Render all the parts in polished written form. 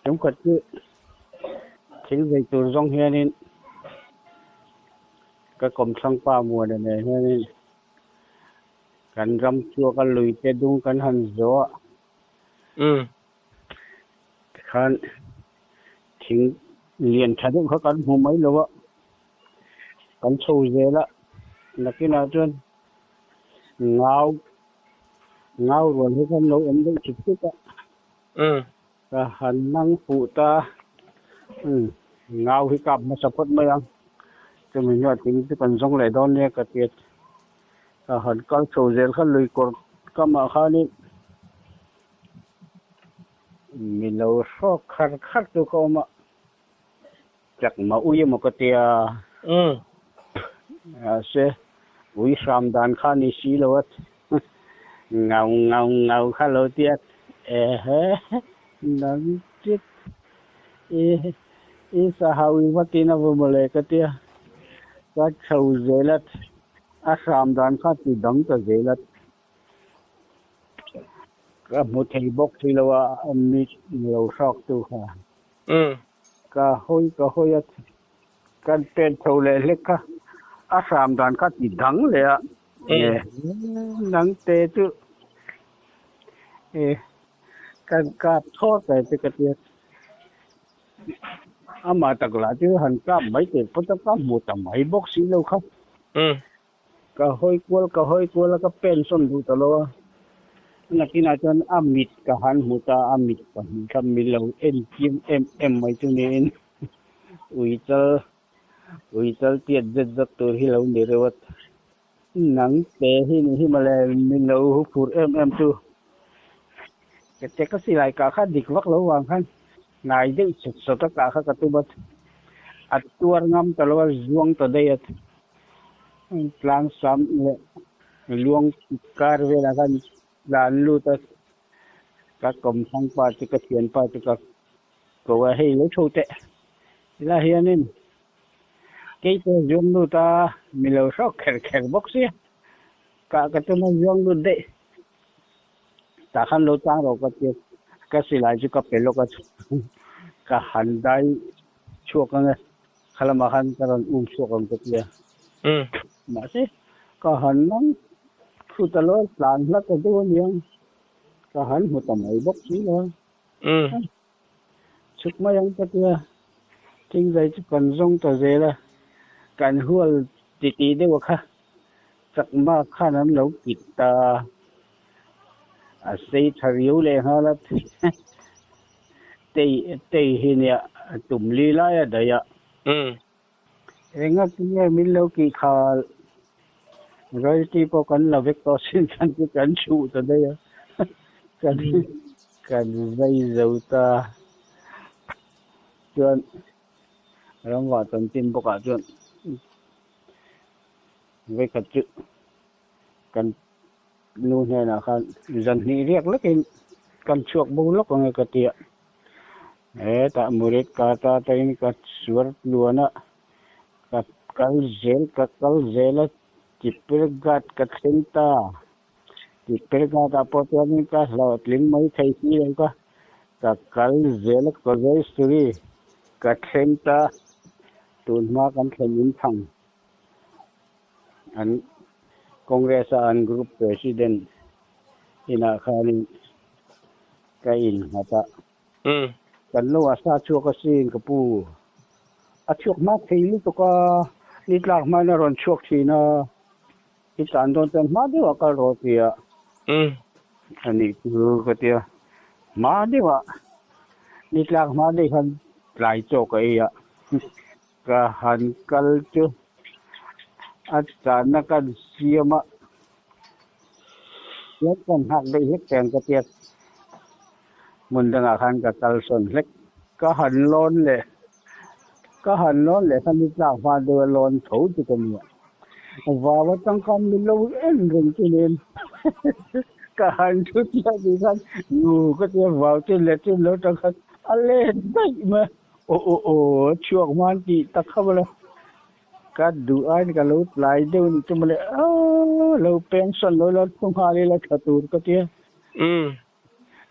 Tumkhat chu thing zei tur zawng hianin ka kawmthlang pa Muana nen hianin kan ram chhuak a lui te dung kan han zawh a. Tikhan thing lian tha deuh kha kan hmu mai lo a, kan chho zel a, nakinah chuan ngau ngau rual hi khan lo awm deuh chuk chuk a. Ka han nang fuh ta, umm ngau hi kap hmasa phawt mai ang, chumi hnuah thing chu kan zawng leh dawn nia ka ti a, ka han kal chho zel kha lui kawr kamah khanin Mi lo hrawk khar khar chu ka awm a, chakma ui emaw ka tia. Mahse, ui hram dan kha ni si lo a, ngau ngau ngau kha lo tia, ehe, nang chit i i sahau i va tin a vu mawle ka tia, ka chho zel a, a hram dan kha ti dang ta zel a. Ka hmu thei bawk si lo a, mi lo hrawk tu kha. Ka hawi ka hawi a, kan pen chho leh hlek kha, a hram dan kha ti dang leh a, nang te chu kan kap thawt mai te ka tia. Amah tak lah chu han kap mai teh phawt a, ka hmu ta mai bawk si lo kha. Ka hawi kual ka hawi kual a, ka pen sawn duh ta lo a. Nakinah chuan a mit ka han hmu ta, a mit pahnih kha mi lo en chiang em em mai chu niin uichal uichal tiat zet zet tur hi lo ni reuh a. Nang te hi ni hi mawle mi lo phur em em chu. Ka che ka silai kah kha dik vak lo vang khan hnai deuh sawt sawt a kah kha ka tum a, a tuar ngam ta lo a, zuang ta daih a. Tlang sam leh luang kar velah khan tlan lut a, ka kawmthlang pa chu ka thianpa chu ka ko a, hei lo tho teh helai hianin kei te zuang lut a, mi lo hrawk kher kher bawk sia, kah ka tum a zuang lut daih. Tah khan lo tang rawh ka tia, ka silai chu ka pe lawk a, ka han dai chhuak ang e, kha lamah khan ka rawn um chhuak ang ka tia. Mahse, ka han nang thu ta lo, tlan hla ta deuh a niang, ka han hmu ta mai bawk si lo a. Chhuk mai ang ka tia, thingzai chu kan zawng ta zel a, kan hual titih deuh a kha, chakma khan an lo kit ta, a sei tha riau leh nghal a, tei tei hi nia tum li lai a daih a. Enga tinge min lo kih khal, royalty pawh kan la vek tawh sin khan chu kan chhuh ta daih a, kan kan zai zo ta chuan ramvah chanchin bawkah chuan vawikhat chu kan nu hnenah khan zan hnih riak lekin kan chhuak bo lawk ang e ka ti a. Hetah Murit ka ta atangin ka suar tluan a, ka kal zel ka kal zel a, Tipperghat ka thleng ta. Tipperghat ah pawh chuanin ka hlawhtling mai thei si lo ka, ka kal zel a Kozai ka thleng ta, tun hma kan thlen in thang an Congress a an group president inah khanin ka innghat a. Kan lo a sa chhuak asin ka pu. A chhuak hma thei lutuk a, ni tlak hmain a rawn chhuak thin a, i tlan dawn chuan hma deuhah kal rawh ti a. A nih chu ka ti a, hma deuhah ni tlak hma daih khan tlai chaw ka ei a, ka han kal chu a tlanna kan siam a. Chuan kan nghak daih hlek teh ang ka tia, hmun dangah khan ka kal sawn hlek. Ka han lawn leh, ka han lawn leh khan i tlak hma deuh a lawn tho chu ka nia. Vau atang khan min lo en reng chu nen ka han thu chiah tih khan nu ka tia vau chin leh chin lo tang khan a let daih mai a, aw aw aw a chhuak hman tih tak kha mawle. Ka duh aiin ka lo tlai deuh ni chu mawle aw lo peng sawn lo la thu nghal ila tha tur ka tia.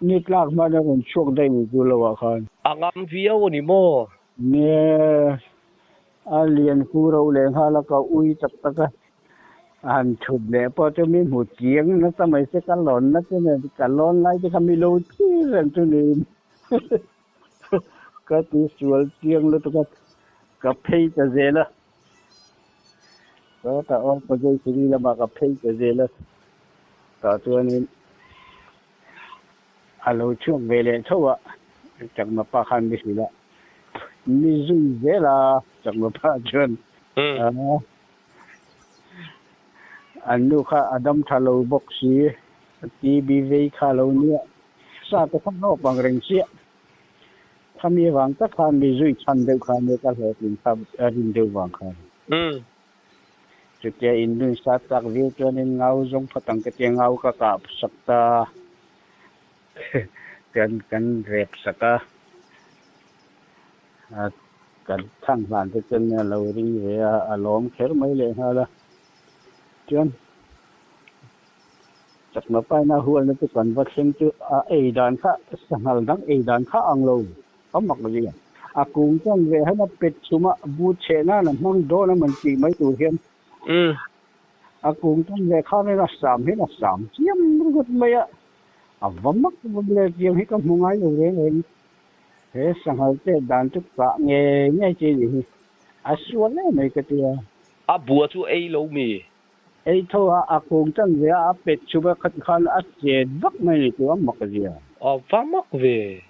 Ni tlak hman a rawn chhuak daih mai chu lo ah khan. A ngam viau a ni maw? Nia, a lian fu ro leh nghal a, ka ui tak tak a. A han thut leh pawh chu mi hmu chiang nasa mai se, ka lawn na chu nen ka lawn lai te kha mi lo thlir reng chu niin ka ti sual chiang lutuk a, ka phei ta zel a. Chutah aw Pajai lamah ka phei ta zel a, tah chuanin A lo chhuak ve leh tho a, Chakma pa khan mi hrilh a, mi zui zel a, Chakma pa chuan an nu kha a dam tha lo bawk si, TB vei kha a lo nia, sa te kha rawp ang reng chiah. Khami avang tak khan mi zui chhan deuh kha nia ka hlawhtlin kha a rin deuh vang khan. Chutia in lun sat tak viau chuanin ngau zawng phawt ang ka tia ngau ka kah sak ta chuan kan rep sak a, kan thang hlan te chuan a lo ring ve a, a lawm kher mai leh nghal a. Chuan chakma paina hualna chu kan va thleng chu a ei dan kha sanghal dang ei dan kha ang lo. A mak zia. A kung chuan ve hian a pet chhum a, but chheh nan a hmang dawn a man tih mai tur hian a kung chuan ve khan in a sam hian a sam chiam ringawt mai a, a va mak vak le tiang hi ka hmu ngai lo reng reng. He sanghal chet dan chu kah ngei ngei chi ni hi a sual em mai ka tia. A bua chu ei lo mi? Ei tho a, a kung chan ve a, a pet chhum a, khati khan a chet vak mai ni chu a mak zia. A va mak ve.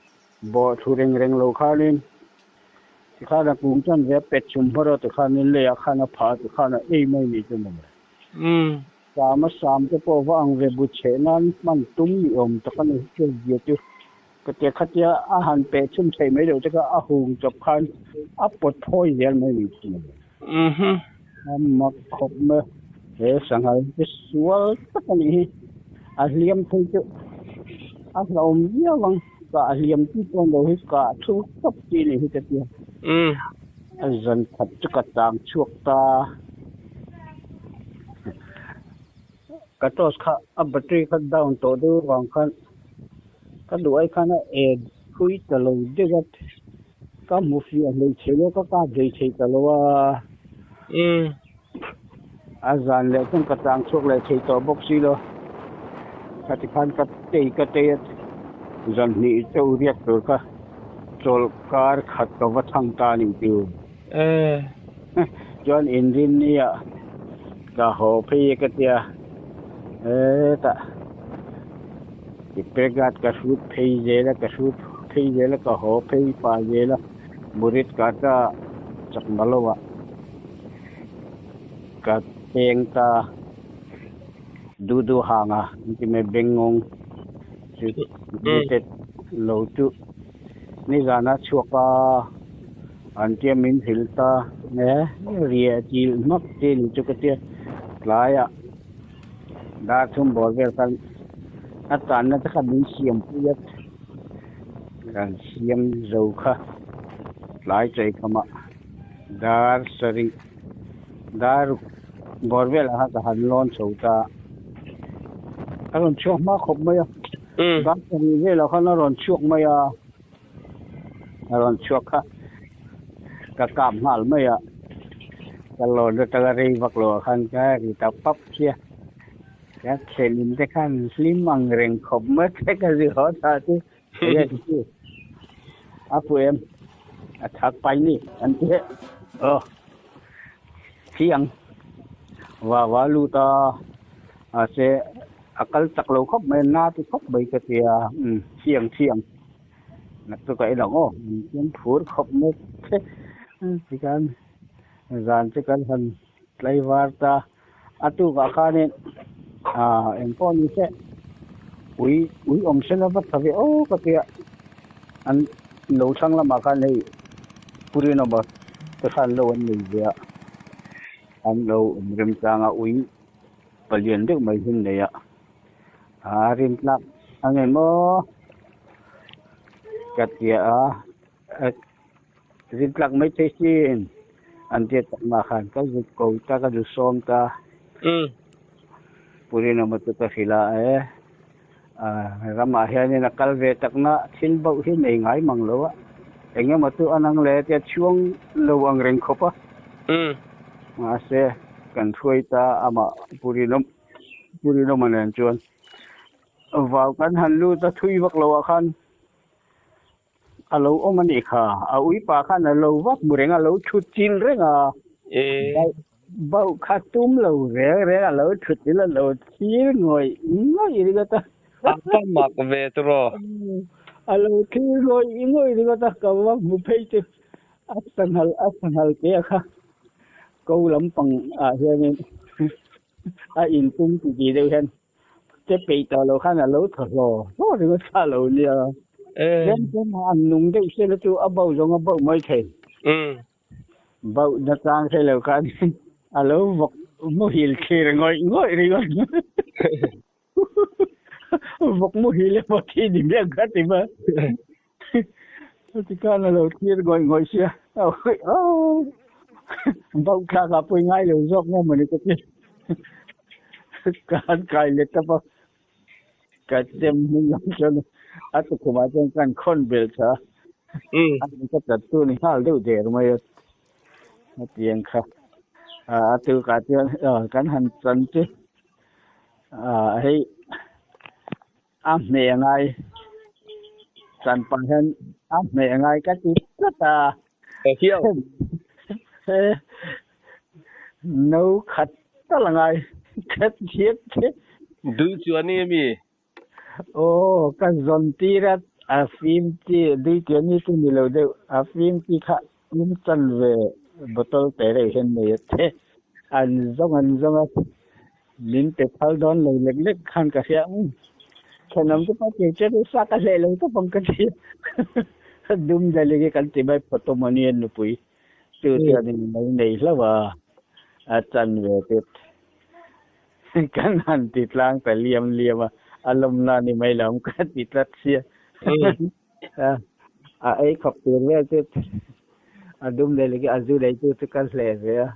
Bawh thu reng reng lo khanin tikhan a kung chan ve a pet chhum hmar a tikhanin leiah khan a phah a tikhan a ei mai ni chu maw. Sam a sam te pawh va ang ve bu chheh nan hman tum ni awm tak a ni chu zia chu ka tia khatia a han peh chhum theih mai loh te kha a hung chawp khan a pawt phawi zel mai ni chu maw. A mak khawp mai he sanghal hi sual tak a nih hi a hliam phei chu a hlauhawm viau ang kah a hliam tih pawh lo hi kah thu tawp chi a nih hi ka tia a zan khat chu ka tang chhuak ta ka torch kha a battery kha down tawh deuh avang khan ka duh ai khan a en phui ta lo deuh a. Ka hmu fiah hlei thei lo, ka kap hlei thei ta lo a. A zan leh chuan ka tang chhuak leh thei tawh bawk si lo. Khati khan ka tei ka tei a, zan hnih chauh riak tur kha chawlh kar khat ka va thang ta a nih chu. Chuan inrinni ah ka haw phei e ka tia, hetah Tipegat ka hrut phei zel a, ka hrut phei zel a, ka haw phei pah zel a, Murit Kata chakma lo ah ka peng ta duh duh hang a, engtin nge Bengngawng chu muted lo chu nizan a chhuak a, an tia min hrilh ta e, riah chilh hmak chi ni chu ka tia tlaiah. Dar thum bawr vel khan a tanna te kha min siam pui a, kan siam zo kha tlai chei khamah dar sarih dar bawr velah khan ka han lawn chho ta a rawn chhuak hma khawp mai a, dar sarih velah khan a rawn chhuak mai a, a rawn chhuak kha ka kap nghal mai a. Ka lawn atanga rei vak loh ah khan ka ri ta pap sia. Ka thlenin te khan hlim ang reng khawp mai te ka zi haw ta chu. Enge ti chu? A pu em? A thak pai ni an ti heh. Aw. Thiang. Va va lut a. Mahse a kal chak lo khawp mai a, na ti khawp mai ka ti a. Umm thiang thiang. Naktuk a i lang aw, min tlem phur khawp mai che. Tikhan zan chu kan han tlaivar ta. A tukah khanin ah eng pawh ni se ui ui awm se la va tha ve aw ka tia. An lo thlang lamah khan hei Purinawma te khan lo an nei ve a, an lo awm remchang a ui palian deuh mai hi an nei a. A rintlak a nge maw ka tia a rintlak mai thei sin an tia tak mah khan ka zut ko ta ka zu sawm ta purina maw chu ka hrilh a e. Ramah hianin a kal ve takna thil bauh hi nei ngai mang lo a, eng emaw chu a nang leh tia chhuang lo ang reng khawp a. Mahse, kan hruai ta amah Pu Rinawm, Pu Rinawma nen chuan vau kan han lut a, thui vak lo ah khan a lo awm a nih kha. A uipa khan a lo vak mu reng a, a lo thut chil reng a. Bauh kha tum lo reng reng a lo thut chil a lo thlir ngawih ngawih ringawt a. A va mak ve tawh. A lo thlir ngawih ngawih ringawt a, ka va hmu phei chu a sanghal a sanghal te a kha ko lampang ah hianin a inpum titi deuh hian Che peih tawh lo khan a lo thaw hlaw hlaw ringawt kha a lo nia. Tlem tlem a an nung deuh sela chu a bauh zawng a bauh mai thei. Bauh na chang hre lo khan a lo vawk muhil thlir ngawih ngawih ringawt. Vawk muhil emaw thi ni miah kha ti ma. Chuti khan a lo thlir ngawih ngawih sia. Bauh thlak ah pawi ngai lo zawk nge mawni ka ti. Ka han kai let tawp a, ka chem hming lam chuan a tukhumah chuan ka han khawn bel tha a, a han ka chat tu ni nghal deuh der mai a, hetiang kha a tukah chuan kan han chan chu hei a hmeh ngai chan pah hian a hmeh ngai ka ti tlat a no khat tal a ngai ka thiat che Dui chuan i ami? Aw ka zawn tir a a fim chi dui chuan i chu ni lo deuh a fim chi kha in chan ve bottle te reuh hian nei a che an zawng an zawng a. Min pe phal dawn lo lek lek khan ka hria ang. Thenawm te pawh kei chuan sa ka hleh lo tawp ang ka ti. Dum dali hi kan ti mai phawt awm a nia nupui chu chuan in lo nei hlauh a, a chan ve tep. Kan han ti tlang ta liam liam a, a lawmna ni mai lo ang ka ti tlat sia. A ei khawp tur vel chu a dum dali hi a zu lei tu chu ka hleh ve a.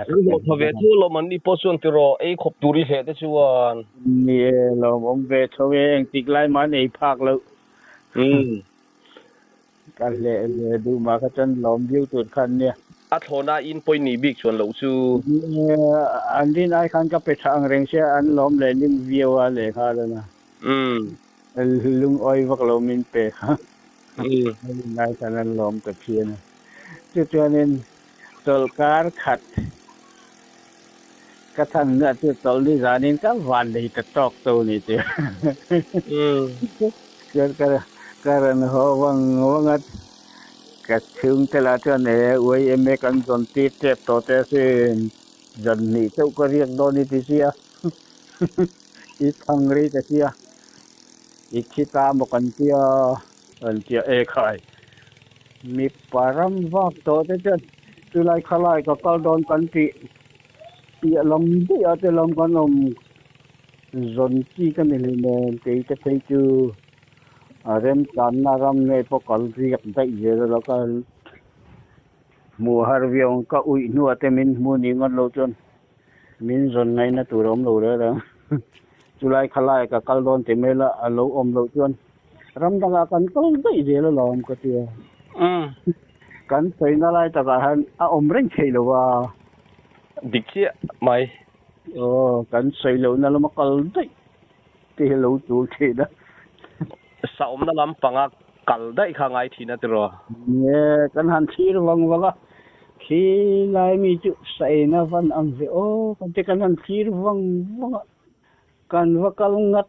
An hlawh tha ve tho lawm an ni pawh chuan tiraw ei khawp tur i hleh te chuan. Ni e, lawmawm ve tho e, engtik lai mah an ei phak loh. Ka hleh ve duh mah kha chuan lawm viau tur kha an nia. A thlawhna in pawi nih bik chuan loh chu. Ni e, an rin ai khan ka pe tha ang reng sia, an lawm leh lim viau a lehngha a. Lungawi vak lo min pe kha. An rin ai khan an lawm ta phian a. Chu chuanin Chawlhkar khat ka than na chu chawlh ni zanin ka van lei ta tawk to ni chu. Chuan ka ka rawn haw vang vang a, ka chhungte lah chuan e uai em e kan zawn tir tep tawh te asin, zan hnih chauh ka riak dawn i ti sia, i thang rei ta sia, i thi ta maw kan tia an tia e khai. Mipa ram vak tawh te chuan chulai khalai ka kal dawn kan tih piah lam daih ah te lam kan awm zawn chi ka ni hlei nen kei te phei chu a remchanna ram ngei pawh kal riak daih zel a lo ka hmuh har viau ang ka uih hnuah te min hmu nih ngawt lo chuan min zawn ngaihna tur a awm lo reng reng chulai khalai ka kal dawn tih mai la a lo awm loh chuan. Ram dangah kan kal daih zel alawm ka ti a. Kan sawina lai takah hian a awm reng theih lo a. Dik chiah mai. Aw, kan sawi lohna lama kal daih te hi lo tul thin a. Sa awmna lampanga kal daih kha ngai thin a tiraw? Nge, kan han thlir vang vang a, khi lai mi chu sa eina van ang ve aw kan ti kan han thlir vang vang a, kan va kal ngat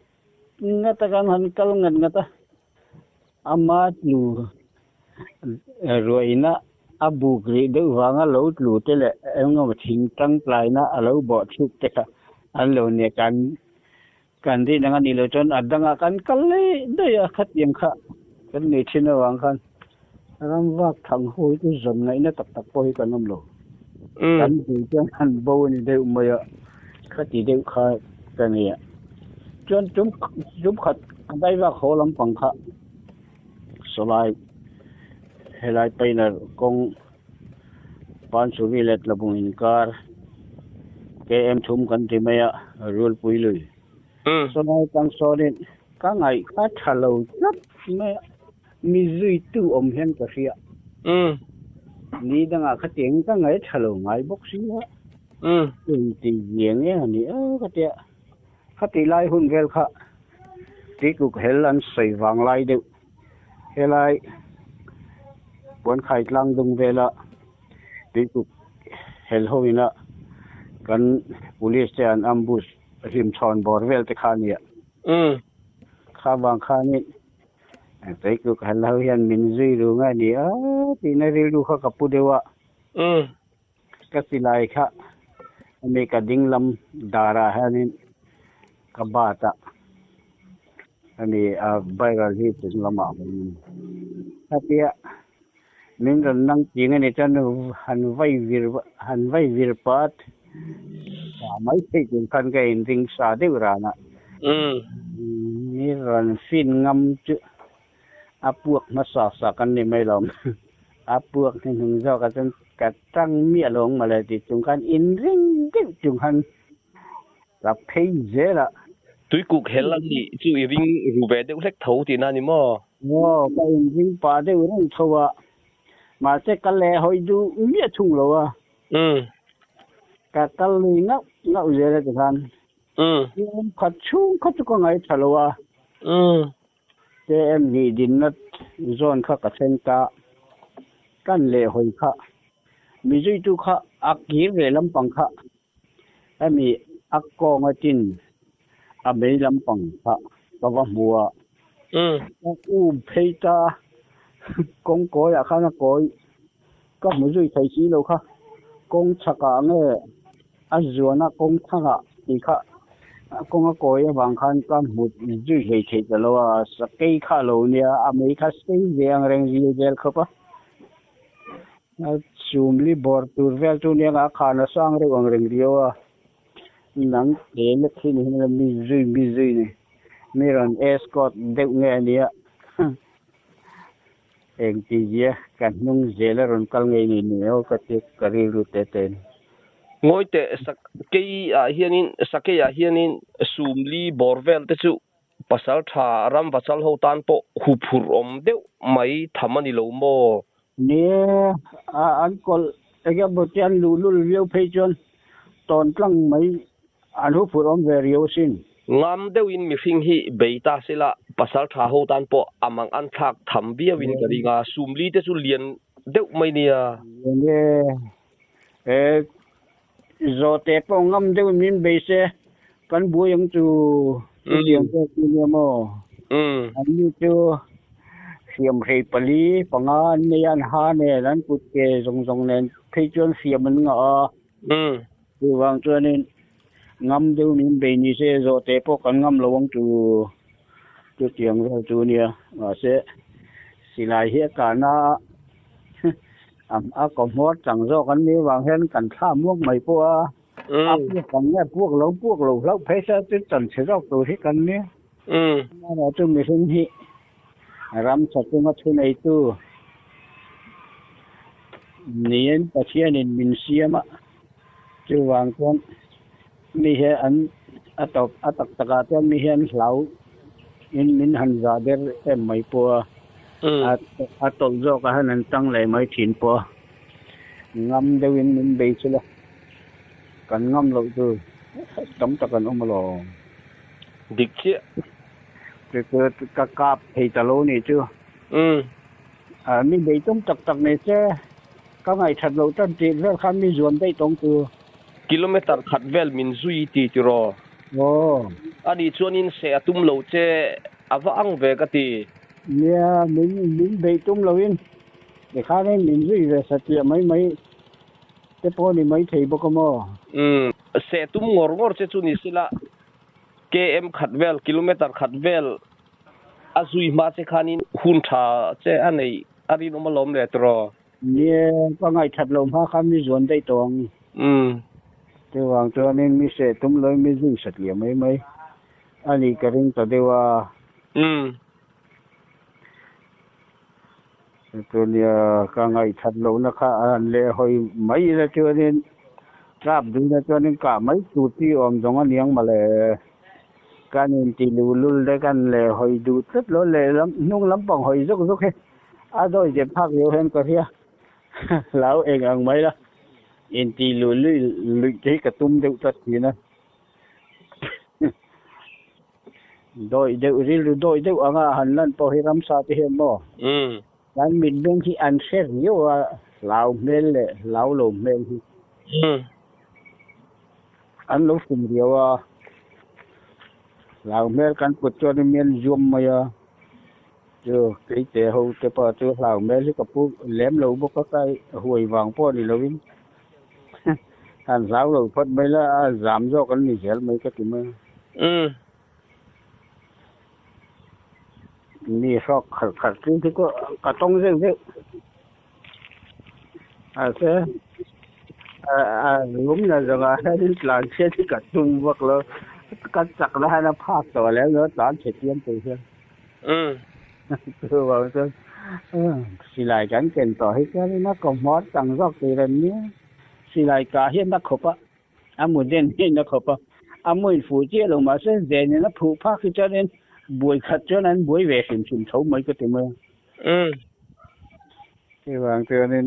Ngata kan han kal ngat ngat a, ama tlu ruaina a buk rih deuh vanga lo tlu te leh eng emaw thing tangtlaina a lo bawh chhuk te kha an lo nia kan kan rin ang a nih loh chuan a dangah kan kal leh daih a, khatiang kha kan nei thin avang khan ram vak thang ho hi chu zawn ngaihna tak tak pawh hi kan awm lo. Kan hmuh chuan han bo a ni deuh mai a, khati deuh kha ka ni a. Chuan tum tum khat a daivak haw lampang kha sawlai helai paina kawng Pansuri leh Tlabung inkar KM thum kan ti mai a, Rulpui lui. Sawlai tang sawnin ka ngaih kha tha lo tlat mai a, mi zuitu awm hian ka hria. Ni dangah khatiangin ka ngaih tha lo ngai bawk si a. Engti zia nge a ni a ka tia. Khati lai hun vel kha Tuikuk hel an sawi vang lai deuh helai Puankhai tlang dung vela Tuikuk hel ho ina kan police te an ambush hlimchhawn bawr vel te kha a nia. Kha vang khanin Tuikuk hel ho hian min zui ru nge ni a tihna rilru kha ka pu deuh a. Ka silai kha hemi ka ding lam darah hianin ka bat a, hemi a barrel hi chung lamah a awm a ni. Khatia min rawn nang ching a nih chuan han vai vir han vai vir pat sa mai theih tur khan ka inring sa deuh ran a. Mi rawn fin ngam chu a puak hmasa sa kan ni mai lo. A puak hnuhnung zawk ah chuan ka tang miah lo ang mawle tih chung khan inring deuh chung khan ka phei zel a. Tuikuk hel a nih chu i ring ru ve deuh hlek tho tihna a ni maw? Aw, ka inring pah deuh reng tho a, mahse ka leh hawi duh miah thung lo a. Ka kal lui ngauh ngauh zel a tikhan. Tlem khat chhung kha chu ka ngaithla lo a. KM nih dinna zawn kha ka thleng ta, kan leh hawi kha, mi zuitu kha a kir ve lampang kha, hemi a kawng atin a mei lampang kha ka va hmu a, ka um phei ta, kawng kawiah khan a kawi ka hmu zui thei si lo kha, kawng chhakah nge A zuana kawng thangah tih kha kawng a kawi avang khan ka hmu zui hlei theih ta lo a, sakei kha a lo nia, a mei kha sei ve ang reng zil vel khawp a, a chumli bawr tur vel chu nia a khan a sang reuh ang reng riau a, nang ke lek hi ni hian mi zui mi zui ni, mi rawn escort deuh nge a nia. Engtizia ka hnung zel a rawn kal ngei ni ni aw ka ti ka rilru te te ni. Ngawi teh sakei ah hianin sakei ah hianin sumli bawr vel te chu pasal tha ram vachal ho tan pawh huphurh awm deuh mai tham a ni lo maw? Nia, an kawlh eng emaw te an luhlul viau phei chuan tawn tlang mai An huphurh awm ve riau asin. Ngam deuhin mihring hi bei ta sela pasal tha ho tan pawh a mang an thlak tham viauin ka ring a, sumli te chu lian deuh mai nia. Lian e. E zawhte pawh ngam deuhin min bei se kan buai ang chu chutiang pawh chu nia maw. An ni chu hriamhrei pali panga an nei a, an ha nen an kut ke zawng zawng nen phei chuan hriam an ngah a. Chuvang chuanin ngam deuh min bei ni se zawhte pawh kan ngam lo ang chu chutiang vel chu nia. Mahse silai hi a kahna a a kaw hmawr chang zawk an nih avang hian kan thla muak mai pawh a, a puak ang nge puak lo puak lo hlauh phei se chu chanchhe zawk tur hi kan nia. Amaherawhchu chu mihring hi ram tha chunga thuneitu niin Pathianin min siam a, chuvang chuan mi hi an a tawp a tak takah chuan mi hian hlau in min han zah ber em mai pawh a, a tawlh zawkah hian an tang leh mai thin pawh a, ngam deuhin min bei chul a, kan ngam loh chu tam tak an awm alawm. Dik chiah. Ka kap thei ta lo nih chu. Mi bei tum tak tak nei che ka ngaihthat loh tan tih vel khan mi zuam daih tawng tu. Kilometer khat vel min zui ti tiraw? Aw. Ani chuanin seh a tum lo che a va ang ve ka ti. Nia, min min bei tum loin tikhanin min zui ve satliah mai mai te pawh ni mai thei bawk a maw? Umm, seh tum ngawr ngawr che chu ni sila KM khat vel, kilometer khat vel a zui hma che khanin hun tha che a neih a rinawm alawm le tiraw? Nie, ka ngaihthat lo hma khan mi zuan daih tawh ang. Umm. Chuvang chuanin mi seh tum loin mi zui satliah mai mai a nih ka ring ta deuh a. Umm. Chunia ka ngaihthat lohna kha a han leh hawi mai ila chuanin tlap duhna chuanin kah mai tur chi awm zawng a niang mawle. Kan inti luhlul te kan leh hawi duh tlat lo lehlam hnung lampang hawi zawk zawk hi a dawi zep phak riau hian ka hria. Hlau eng ang mai la, inti luhlul luih te hi ka tum deuh tlat thin a. Dawi deuh rilru dawi deuh anga han lan pawh hi ramsa te hian maw kan mitmeng hi an hre riau a, hlau hmel leh hlau lo hmel hi. An lo fum riau a, hlau hmel kan put chuan in mian zuam mai a, chu keite ho te pawh chu hlau hmel hi ka pu lem lo bawk a, ka huai vang pawh ni lovin han hlau lo phawt mai la a zam zawk an ni zel mai ka ti mai a. Mi hrawk khalh khalh chu hi ka tawng zeuh zeuh. Mahse a lum na zawngah hianin tlan chhiat hi ka tum vak lo, ka chak na hian a phak tawh lem lo tlan chhe chiam tur hian. Chuvang chuan silai kan ken tawh hi chuanin a kawmhmawr chang zawk tur an nia, silai kah hian a khawp a, a mu den hian a khawp a, a mu in fuh chiah lo mahse zenin a phuh phak hi chuanin buai khat chuan an buai ve hrim hrim tho mai ka ti mai a. Chuvang chuanin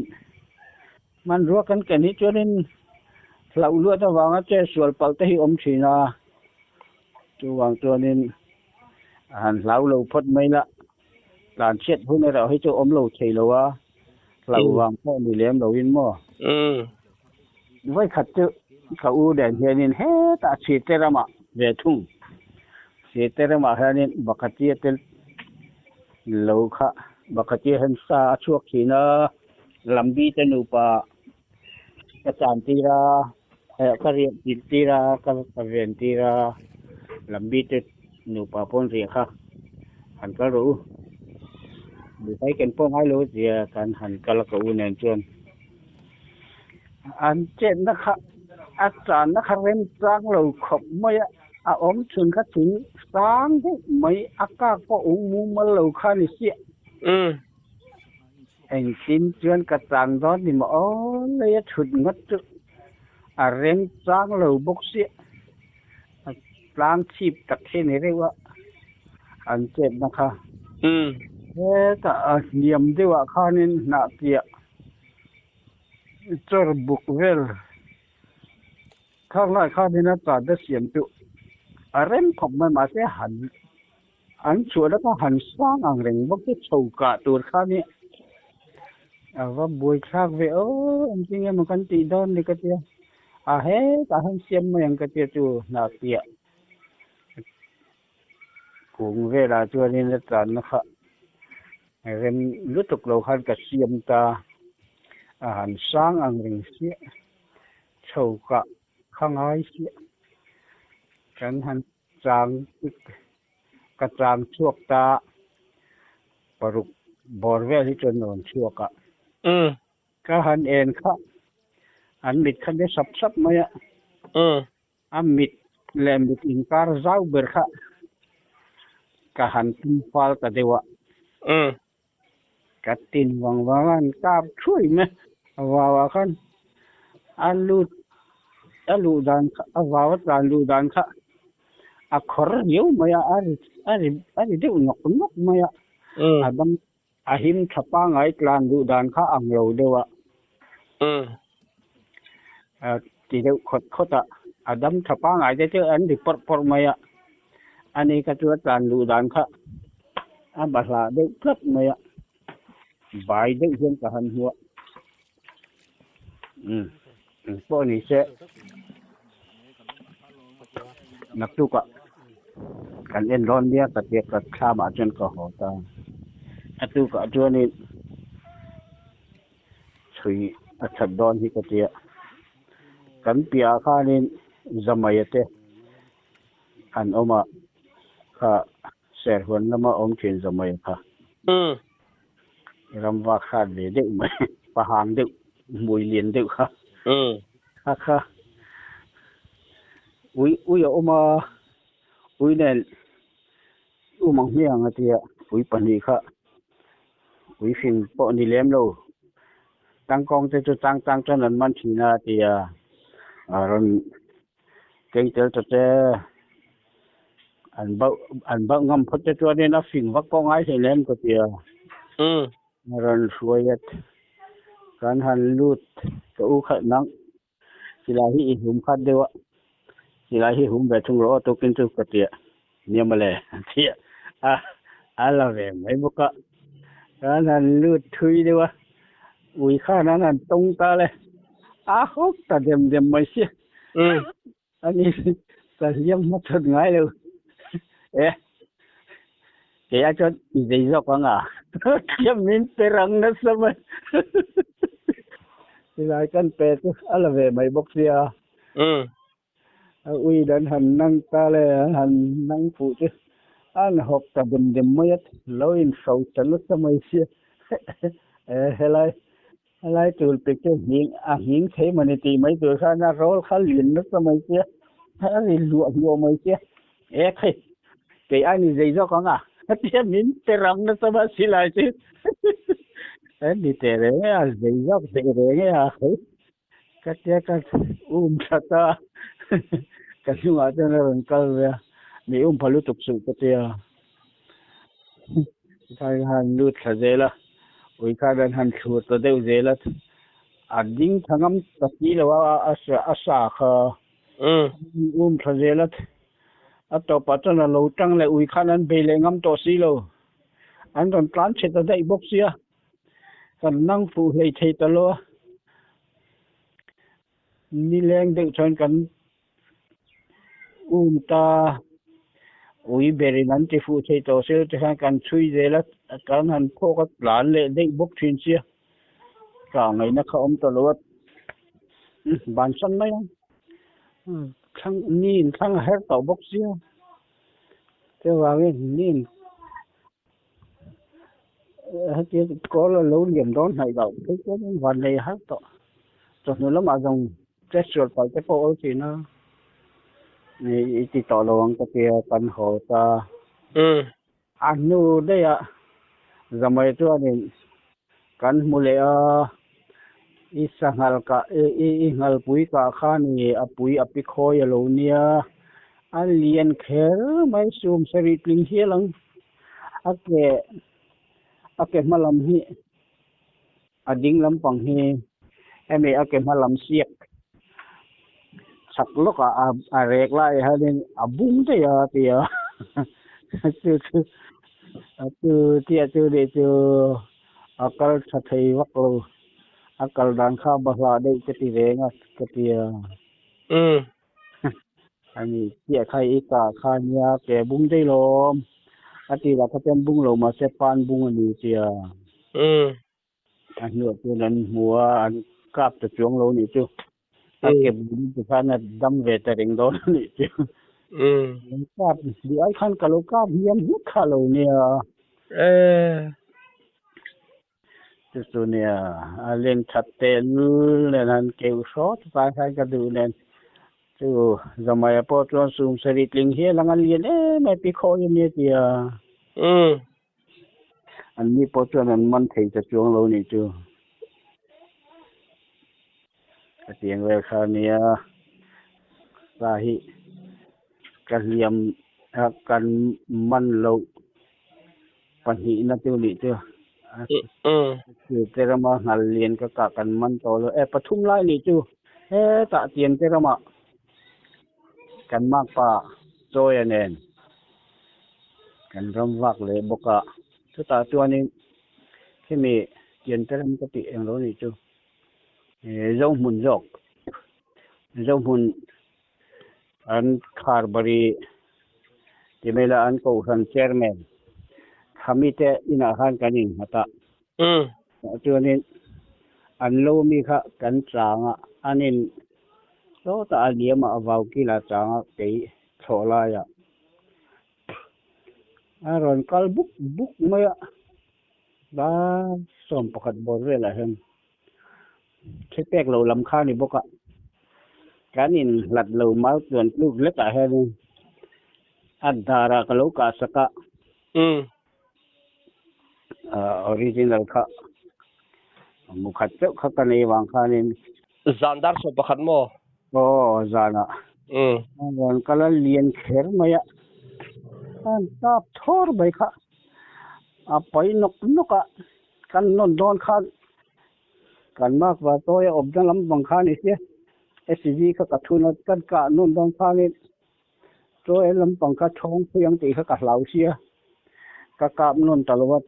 hmanrua kan ken hi chuanin hlauh luat avanga che sual palh te hi awm thin a, chuvang chuanin a han hlau lo phawt mai la, tlan chhiat hun erawh hi chu awm lo thei lo a, hlauh vang pawh ni lem loin maw. Vawikhat chu ka u nen hianin hetah Site ramah ve thung, Site ramah hianin Bakatia te lo kha Bakatia hian sa a chhuak thin a, Lambi te nupa ka chan tir a, ka riah tir tir a, ka ven tir a, Lambi te nupa pawn riah kha han kal rawh u, buhfai ken pawh ngai lo zia kan han kal a ka u nen chuan. An chetna kha a channa kha remchang lo khawp mai a, a awm chhun kha thing sang deuh mai a kak pawh ung mumal lo kha ni siah. Engtin chuan ka chang dawn ni maw aw lei a thut ngawt chu a remchang lo bawk siah. A tlang chhip tak hi ni reuh a an chetna kha. Hetah a hniam deuhah khanin hnah piah Chawr buk vel thar lai khanin a chan te siam chu a rem khawp mai mahse han an chhuah laka han sang ang reng bawk chu chho kah tur kha nia a va buai thlak ve aw engtin nge maw kan tih dawn ni ka tia a hetah hian siam mai ang ka tia chu hnah piah kung velah chuanin a tlanna kha rem lutuk lo khan ka siam ta a han sang ang reng chiah chho kah kha ngai chiah kan han chang ka chang chhuak ta paruk bawr vel hi chuan rawn chhuak a. Ka han en kha an mit kha de sap sap mai a. A mit leh mit inkar zau ber kha ka han tum fal ta deuh a. Ka tin vang vang a, an kap thuai mai a vau ah khan a lut a luh dan kha a vau a tlan luh dan kha a khawr riau mai a, a ri a ri a ri deuh nawk nawk mai a. A dam A him tha pangai tlan duh dan kha ang lo deuh a. A ti deuh khawt khawt a, a dam tha pangai te chu an ri pawrh pawrh mai a. Ani kha chu a tlan duh dan kha a bahlah deuh tlat mai a, bai deuh hian ka han hmu a. Umm engpawh ni se naktukah kan en dawn nia ka tia ka thlamah chuan ka haw ta a tukah chuanin chhui a that dawn hi ka tia kan piahah khanin Zamaia te an awm a kha Serhuan lama awm thin Zamaia kha. Ram vak hrat ve deuh mai, pahang deuh, hmui lian deuh kha. Kha kha ui ui a awm a, ui nen um ang hmiang a tia, ui pahnih kha ui hring pawh ni lem lo, tangkawng te chu chang chang chuan an man thin a tia, a rawn keng tel ta che. An bauh an bauh ngam phawt te chuanin a fing vak pawh ngai hlei lem ka ti a. A rawn hruai at. Kan han lut ka u khalh nang. Silai hi i hum khat deuh a. Silai hi hum ve thung rawh aw tukin chu ka ti a. Nia mawle a ti a. A la ve mai bawk a. Kan han lut thui deuh a. Ui khan an han tawng ta le. A hawk ta dem dem mai sia. Ani ka hliam hma chhut ngai lo. E, kei a chuan i zei zawk ang a. Thiam min pe rang nasa mai. Silai kan pe chu a la ve mai bawk sia. A ui dan han nang ta le, an han nang fuh chu an hawk ta dem dem mai a, lo inhro ta nasa mai sia. E, helai Helai tul pek chu nghing a nghing thei mawni tih mai tur khan a rawl kha lian nasa mai sia, a ri hluah hluah mai sia, e khai kei ai ni zei zawk ang a, tia min pe rang nasa mai silai chu e ni teh reng e a zei zawk teh reng e a khai ka tia ka um tha ta ka hnungah chuan a rawn kal ve a, mi um pha lutuk suh ka tia. Vai han lut thla zel a, ui khan an han thlur ta deuh zel a, a ding tha ngam ta si lo a, a sa kha um thla zel a, a tawpah chuan a lo tang leh ui khan an bei leh ngam tawh si lo, an rawn tlan chhe ta daih bawk sia, kan nang fuh hlei thei ta lo a, nileng deuh chuan kan Um ta ui berin an ti fuh thei tawh se ti khan kan chhui zel a, kan han phawk a tlan leh daih bawk thin sia, tah ngaihna kha awm ta lo a, bansan mai ang, thlang niin thlang a her tawh bawk sia, chuvangin niin heti kawl a lo liam dawn hnaih loh phei chuan van nei har tawh chawhnu lamah zawng chetsual palh te pawh awl thin a i ti tawh lo ang ka tia kan haw ta a hnu daih a zamai chuanin kan hmu leh a i sanghal kah i nghalpui kah khan i a pui a pi khawi a lo nia a lian kher mai sum sarih tling hial ang. A ke a ke hma lam hi a ding lampang hi hemi a ke hma lam siak chhak lawkah a a rek lai hianin a bung daih a ti a chu chu a chu chiah chu nih chu a kal tha thei vak lo a kal dan kha a bahlah daih ka ti reng a ka ti a. Ani chiah kha i kah kha nia ke bung daih lawm a ti lah kha chuan bung lo mahse pan bung a ni tia. A hnuah chuan an hmu a, an kap ta chuang lo nih chu. A ke bung te khan a dam ve ta reng dawn a nih chu. An kap duh ai khan ka lo kap hiam hmuk kha lo nia. Chu chu nia a len that teh lul nen han keuh hrawt tlai khan ka duh nen chu Zamaia pawh chuan sum sarih tling hial ang a lian em em pi khawi a nia tia. An ni pawh chuan an man thei ta chuang lo nih chu. Ka tiang vel kha nia sa hi ka hliam kan man loh. Pahnihna chu nih chu te rama nghal lian ka kah kan man tawh lo e pathum lai nih chu hetah tian te ramah kan makpa Chawia nen kan ram vak leh bawk a chutah chuanin khimi tian te ram ka tih eng lo nih chu Zohmun zawk Zohmun An Kharbari ti mai la an kohhran chairman Khami te inah khan kan innghat a. Chuanin an lo mi kha kan chang a, an in sawtah a liam a, a vau kila chang a kei thlawh laiah a rawn kal buk buk mai a, dar 11 bawr velah hian Thipek lo lam kha a ni bawk a, kan inhlat lo mau chuan tluk lekah hianin a darah ka lo kah sak a, original kha mu khat chauh kha ka nei vang khanin. Zan dar 11 maw? Aw, zanah. Rawn kal a lian kher mai a. An kap thawr mai kha a pai nawk nawk a, kan nawn dawn khan kan mark va tawi a awmna lampang kha a ni sia, SCG kha ka thun a, kan kah nawn dawn khanin tawi lampang kha thawng phui ang tih kha ka hlau sia, ka kap nawn ta lo a,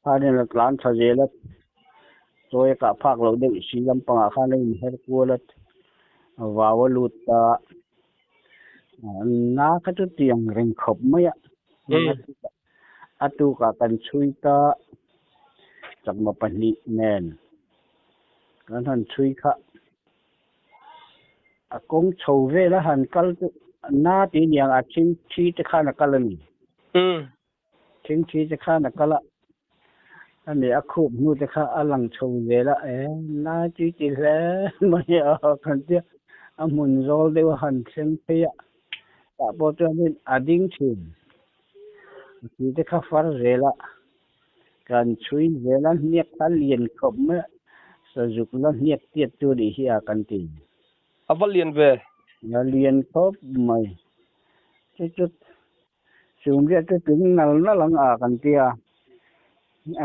khanin a tlan tha zel a, tawi a kah phak loh deuh si lampangah khan a inher kual a, vau a lut ta. Na kha chu tiang reng khawp mai a, a tukah kan chhui ta chakma pahnih nen kan han chhui kha a kawng chho vel a han kal chu na tih niang a thing thi te khan a kal a ni. Thingthi te khan a kal a, a ni a khup hnu te kha a lang chho zel a, e lai tui ti hle mai a kan tia a hmun zawl deuh a han thleng phei a, tah pawh chuanin a ding thin. A thi te kha far zel a, kan chhui zel a, hniak kha lian khawp mai a, sazuk la hniak tiat chu a nih hi a kan ti. A va lian ve. A lian khawp mai. Chu chu Chumriat chu tling nal nal ang a kan ti a,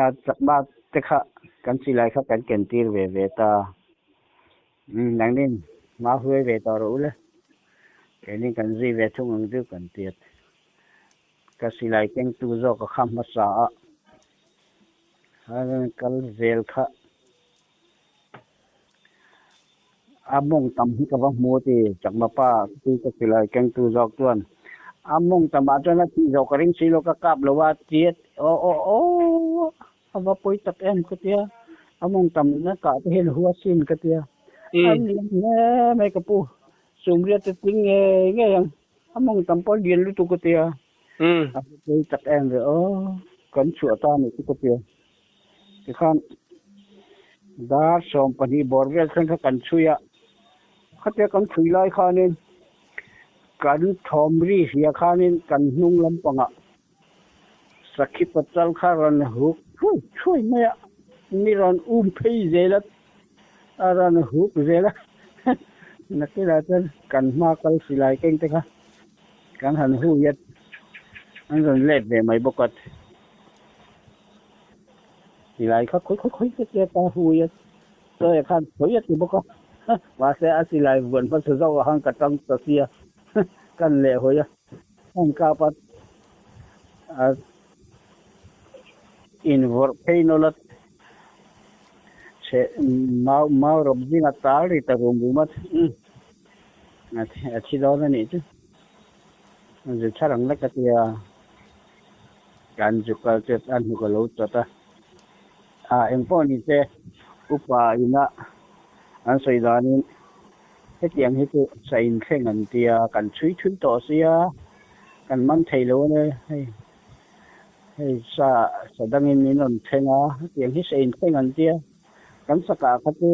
a chakma te kha kan silai kha kan ken tir ve ve ta. Umm nangnin hma huai ve tawh rawh u le, keini kan zui ve thung ang chu kan ti a. Ka silai kengtu zawk a kha hmasa a, a rawn kal zel kha. A mawng tam hi ka va hmu a ti, Chakma pa chu ka silai kengtu zawk chuan a mawng tamah chuan a tih zawh ka ring si lo, ka kap lo a ti a, aw aw aw a va pawi tak em ka tia, a mawng tam na kah te hian hua sin ka tia, a lian hle mai ka pu, Sumriat te tling ngei ngei ang, a mawng tam pawh a lian lutuk ka tia, a va pawi tak em ve aw, kan chhuah ta a nih chu ka tia. Tikhan dar 12 bawr vel thleng kha kan chhui a, khatia kan chhui lai khanin kan thawm ri hria khanin kan hnung lampangah sakhi pachal kha rawn huk thuai thuai mai a, mi rawn um phei zel a, a rawn huk zel a, nakinah chuan kan hma kal silai keng te kha kan han hui a, an rawn let ve mai bawk a. Silai kha khawi khawi khawi ka tia ta hui a, chawi khan khawi a ti bawk a, mahse a silai vuan hmasa zawk ah khan ka tang ta sia, kan leh hawi a, kan kap a, a invawrh phei nawlh a, chhe mau mau rawp zinga tal ri ta rum rum a, a thi dawn a nih chu, zu thar ang lek a tia. Kan zu kal chet a hnuk a lo chawt a, a engpawh ni se upa ina an sawi danin hetiang hi chu sa inthleng an tia, kan chhui thui tawh sia, kan man thei lo ania hei hei sa sa dangin min rawn thleng a, hetiang hi sa inthleng an tia, kan sakah kha chu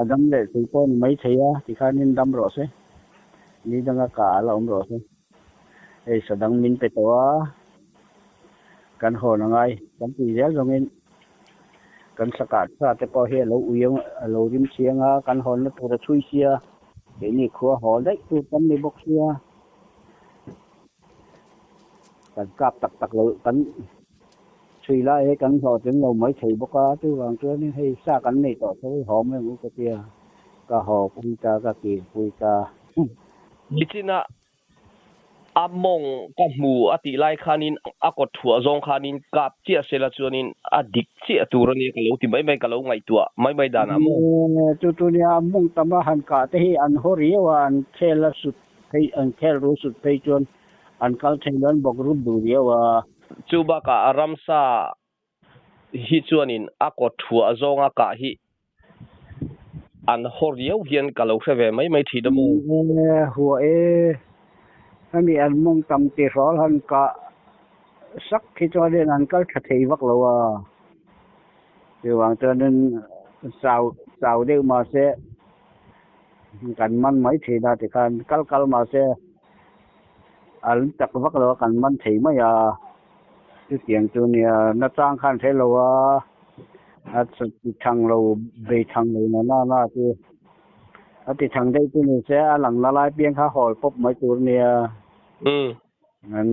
a dam leh thei pawh a ni maithei a, tikhanin dam rawh se, ni danga kah a la awm rawh se. Hei sa dang min pe tawh a, kan hawn a ngai kan tih zel zawngin kan sakah tha te pawh hi a lo ui ang a lo rim chiang a, kan hawnna tur a chhui sia, keini khua haw daih tur kan ni bawk sia, kan kap tak tak lo kan chhui lai hi kan hlawhtling lo mai thei bawk a, chuvang chuanin hei sa kan nei tawh tho hi haw mai ang u ka tia, ka haw pui ta ka kir pui ta. Nichina a mawng ka hmu a tih lai khanin a kawt thuah zawng khanin kap chiah sela chuanin a dik chiah tur a nia ka lo ti mai mai ka lo ngaihtuah mai mai danah maw. Chu chu nia a mawng tam a han kah te hi an haw riau a, an khel a sut phei an khel ru sut phei chuan an kal thei lo an bawk rup duh riau a. Chu bakah a ramsa hi chuanin a kawt thuah zawnga kah hi an haw riau hian ka lo hre ve mai mai thin a maw? E hua e, hemi an mawng tam ti hrawl han kah sak hi chuanin an kal tha thei vak lo a, chuvang chuanin chau chau deuh mahse kan man mai thin a tikhan kal kal mahse an chak vak lo a kan man thei mai a. Chutiang chu nia, nachang khan hre lo a, a ti thang lo, bei thang lo na na na chu. A ti thang daih chu ni se, a lang la lai piang kha hawl pawp mai tur nia. Umm. An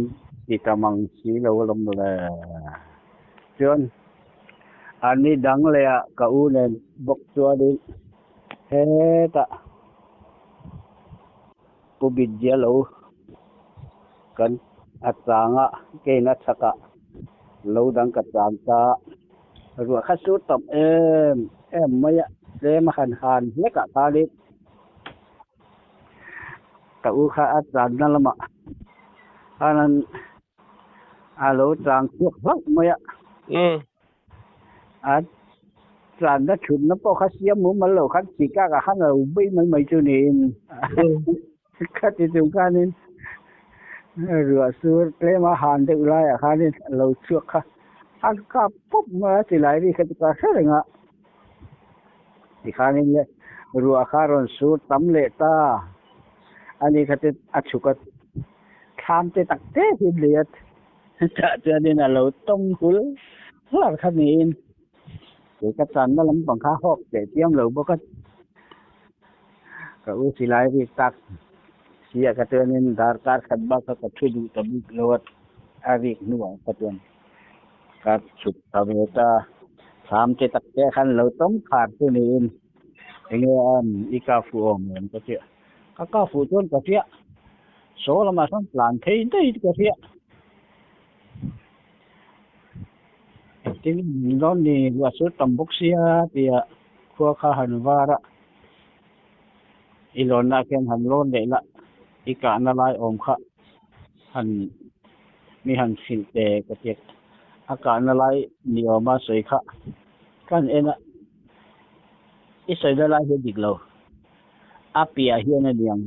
ti ta mang si lo alawm le. Chuan a ni dang leh ah ka u nen bawk chuanin hetah Pu Bidya lo kan a chang a, kein a chhak ah lo dang ka chang ta. Ruah kha sur tam em em mai a, tlem a han han hlek ah khanin Ka u kha a channa lamah khan a lo chang chhuak hlauh mai a. A channa thutna pawh kha siam mumal lo khan chikak ah khan a lo bei mai mai chu niin khati chung khanin ruah sur tlem a han deuh laiah khanin a lo chhuak kha a kap pawp mai a silai ri kha chu ka hre reng a. Tikhanin le ruah kha rawn sur tam leh ta a ni kha chu a chhuk a thlam te tak te hi lei a tah chuanin a lo tawng hul hlar kha niin kei ka channa lampang kha hawk teh chiam lo bawk a ka u silai rik tak sia kha chuanin darkar khat bak kha ka thu duh ta bik lo a a rik hnuah kha chuan. Ka chhuk ta ve ta. Thlam te tak te khan lo tawm khar chu niin enge an i ka fuh awm em ka tia. Ka ka fuh chuan ka hria. Saw lamah sawn tlan phei daih ka hria. Engtin min dawn ni ruah chu tam bawk sia tia khua kha han var a. I lawnna khian han lawn leh la i kahna lai awm kha han mi han hrilh te ka ti a kahna lai ni awma sawi kha ka han en a i sawina lai hi a dik lo a piah hian a niang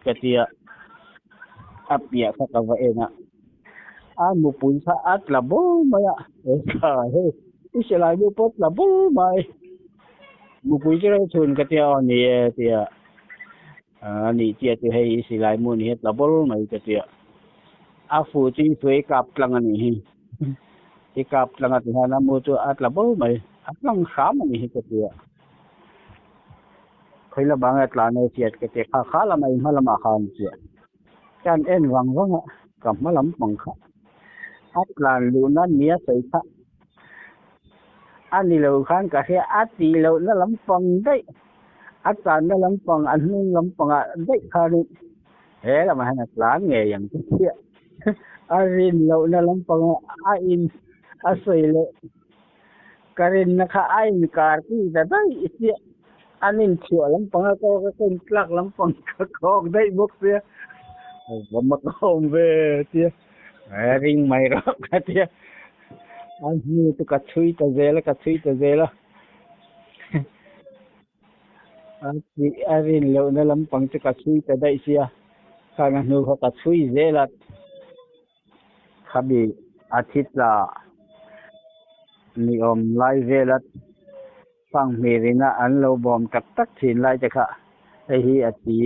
ka ti a a piah kha ka va en a a mupui kha a tla bur mai a he hei i silai nu pawh tla bur mai mupui chu rei chhun ka tia aw ni e tia A nih chiah chu hei i silai hmun hi a tla bawr mai ka tia. A fu chu i hruai kap tlang a nih hi. I kap tlang a ti hian a mu chu a tla bawr mai. A tlang hram a nih hi ka tia. Khawi lamah nge a tlan e chiat ka tia. Kha kha lamah i hma lamah khan chiah. Ka han en vang vang a, ka hma lam pang kha. A tlan luhna nia sawi kha. A ni lo khan ka hria a tih lohna lampang daih. A tlanna lampang a hnung lampangah daih khanin he lamah hian a tlan ngei ang chu chiah. A rin lohna lampangah a in a sawi leh ka rinna kha a inkar tih ta daih chiah. An inchhuah lampanga ka awk a, ka intlak lampang ka kawk daih bawk sia. Va mak a awm ve tia ring mai rawh ka tia. A hnu chu ka chhui ta zel a, ka chhui ta zel a. A tih a rin lohna lampang chu ka chhui ta daih sia, khang a hnu kha ka chhui zel a, khami a thi tla ni awm lai vel a fanghmir ina an lo bawm tak tak thin lai te kha hei hi a thi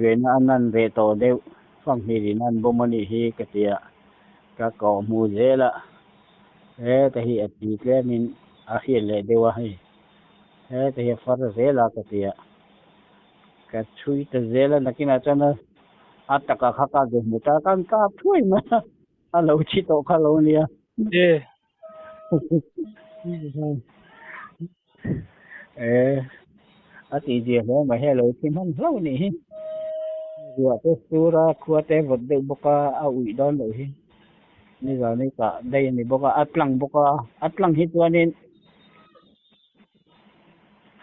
rehna a nan reh tawh deuh fanghmir in an bawm a nih hi ka ti a, ka kawh hmu zel a. Heta hi a ti tlemin a hriat leh deuh a hei heta hi a far zel a ka ti a ka chhui ta zel a nakinah chuan a taka kha ka ze hmu ta khan kap thuai mai a a lo thi tawh kha lo nia. E a tih zia hle mai hei a lo thi hman hlauh a nih hi ruah te sur a khua te vawt deuh bawk a a uih dawn loh hi nizan hi kah daih a ni bawk a a tlang bawk a a tlang hi chuanin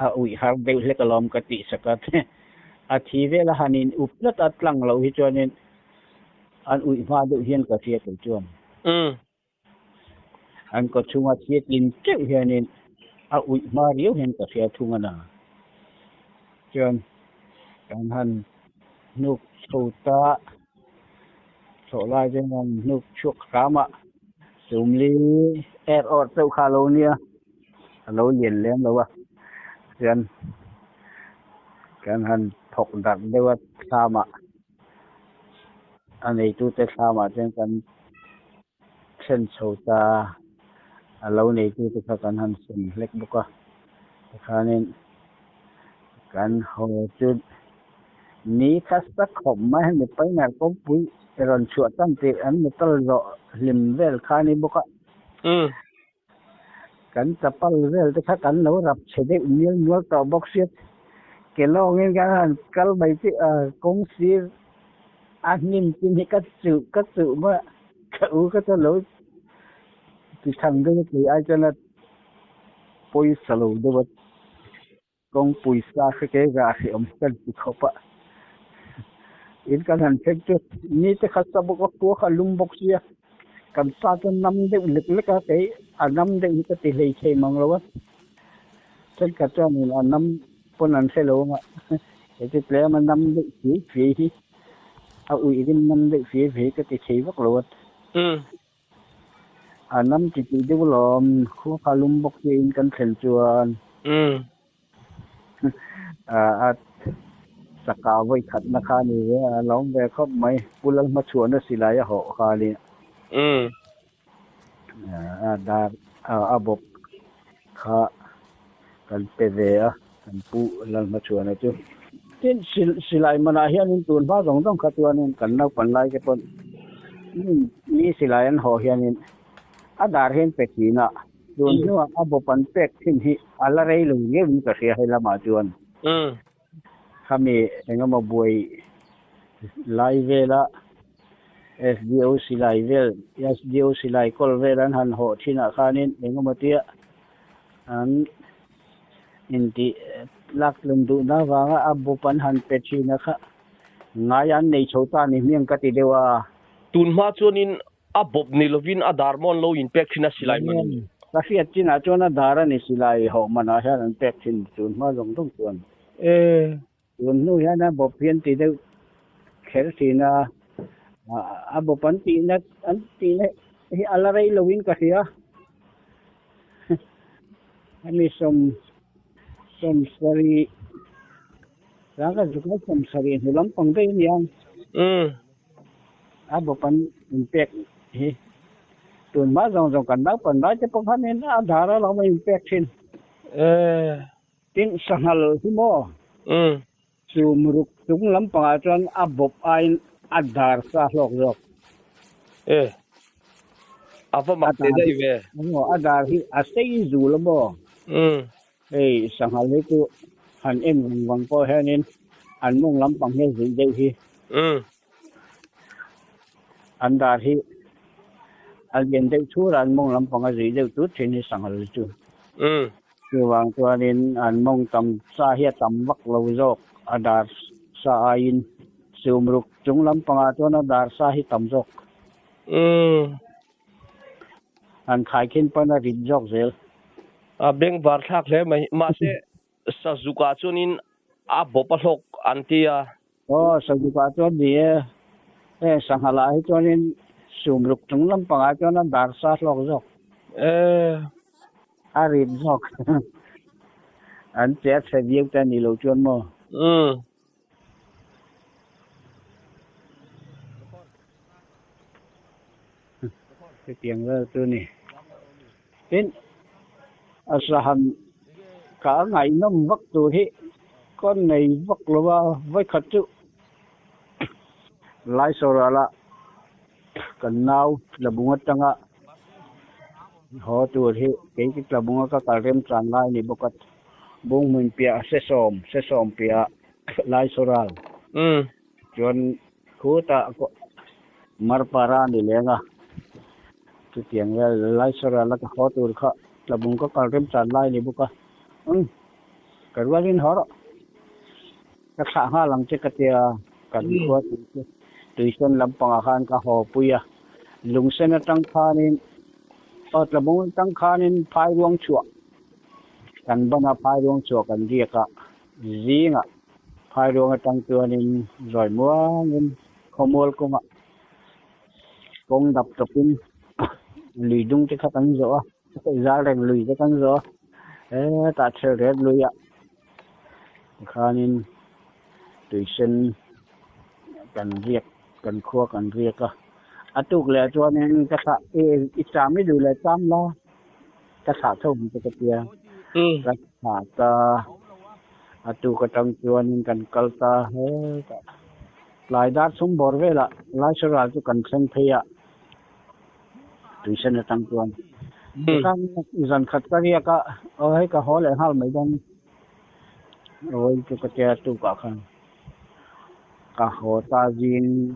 a uih har deuh hlek alawm ka tih sak a a thi vel a han in up tlat a tlang loh hi chuanin an uih hma deuh hian ka hria kei chuan. An kaw chhunga thil tlin teuh hianin a uih hma riau hian ka hria thung a na. Chuan kan han hnuk chho ta chhoh lai chuan kan hnuk chhuak hram a, chumli er awr chauh kha a lo nia, a lo lian lem lo a. Chuan kan han thawk darh deuh a thlamah a neitute thlamah chuan kan then chho ta a lo neitute kha kan han sem hlek bawk a tikhanin kan haw chu ni kha sa khawp mai a ni painal kawngpui Rawn chhuah tan tih an metal zawh hlim vel kha a ni bawk a. Kan chapal vel te kha kan lo rap chhe deuh mial nual tawh bawk sia. Ke lawngin kan han kal mai chu kawng sir a hnim chin hi ka chuh ka chuh mai a, ka u ka chuan lo ti thang deuh a tih ai chuan a pawisa lo deuh a. Kawngpui sa hre ke zah hreh awm kan ti khawp a, in kan han thleng chu ni te kha sa bawk a, khua kha a lum bawk sia, kan sa chu nam deuh lek lek a, kei a nam deuh hi ka ti hlei thei mang lo a, thenkhat chuanin a nam pawn an hre lo ang a, kei chu tlem a nam deuh fei fei hi a uih rim nam deuh fei fei ka ti thei vak lo a. A nam ti tih deuh lawm, khua kha lum bawk hi in kan thlen chuan a saka vawi khatna kha a ni ve a, a lawm ve khawp mai, Pu Lalhmachhuahna silai a hawh kha a ni. A dar a bawp kha kan pe ve a, kan Pu Lalhmachhuahna chu. Tin, silai manah hianin tun hma zawng zawng kha chuanin kan naupan lai te pawn mi silai an haw hianin a dar hian pe thin a, tun hnuah a bawp an pek thin hi a la rei lo ngeuhin ka hria hei lamah chuan. Khami engemaw buai lai vela SDO silai vel, SDO silai kawl vel an han haw thinah khanin engemaw tia an Intih lak tlum duhna avanga a bawp an han pe thin a kha ngai an nei chho ta ni hmiang ka ti deuh a. Tun hma chuanin a bawp ni lovin a dar maw an lo inpek thin a silai man in. Ka hriat chinah chuan a dar a ni silai hawh manah hian an pek thin tun hma zawng zawng chuan. Tun hnu hian a bawp hi an ti deuh kher thin a, a bawp an tihna an tihna hi a la rei loin ka hria. Hemi sawm sawm sarih ranga zuk na sawm sarih hnu lampang daih a nia. A bawp an inpek hi tun hma zawng zawng kan naupan lai te pawh khanin a dar a lo inpek thin. Tin, sanghal hi maw? Chu muruk chung lampangah chuan a bawp aiin a dar sa hlawk zawk. E, a va mak teh daih ve. Maw, a dar hi a sei zul a maw? Hei, sanghal hi chu han en vang vang pawh hianin an mawng lampang hi a zuih deuh hi. An dar hi a lian deuh thur a, an mawng lampang a zuih deuh tut thin hi sanghal hi chu. Chuvang chuanin an mawng tam sa hi a tam vak lo zawk, a dar sa aiin sumruk chung lampangah chuan a dar sa hi tam zawk. An khaikhin pawn a rit zawk zel. A bengvar thlak hle mai. Mahse, sazukah chuanin a bawp a hlawk an ti a. Aw, sazukah chuan ni e. Heng sanghalah hi chuanin sumruk chung lampangah chuan a dar sa hlawk zawk. A rit zawk. An che a chhe viau te a nih loh chuan maw? Hetiang vel chu ni. Tin, a sahan ka ngaihnawm vak tur hi ka nei vak lo a, vawikhat chu Laisoral-a kan nau Tlabung atanga haw tur hi kei chu Tlabunga ka kal remchan lai a ni bawk a, Bunghmun piah Sesawm, Sesawm piah Laisoral chuan Khutah Marpara a ni leng a, chutiang vel Laisawrala ka haw tur kha Tlabung ka kal remchan lai a ni bawk a, umm ka rualin haw rawh, ka thlah nghal ang che ka tia kan khua tih chu tuisen lampangah khan ka haw pui a, lungsen atang khanin aw Tlabung atang khanin phairuang chhuah kan ban a, phairuang chhuah kan riak a zingah. Phairuang atang chuanin zawi muangin khawmual kawngah kawng dap tawpin lui dung te kha kan zawh a, zal reng lui te kan zawh a, hetah thel ret luiah tikhanin tuisen kan riak kan khua kan riak a, a tuk leh chuanin ka thlah i cham i duh leh cham la ka thlah tho ang che ka tia ka thlah ta. A tuk atang chuanin kan kal ta hetah Tlai dar thum bawr velah Laisaral chu kan thleng phei a, tuisen atang chuan tikhan zan khat ka riak a, aw hei ka haw leh nghal mai dawn vawiin chu ka tia tukah khan ka haw ta zing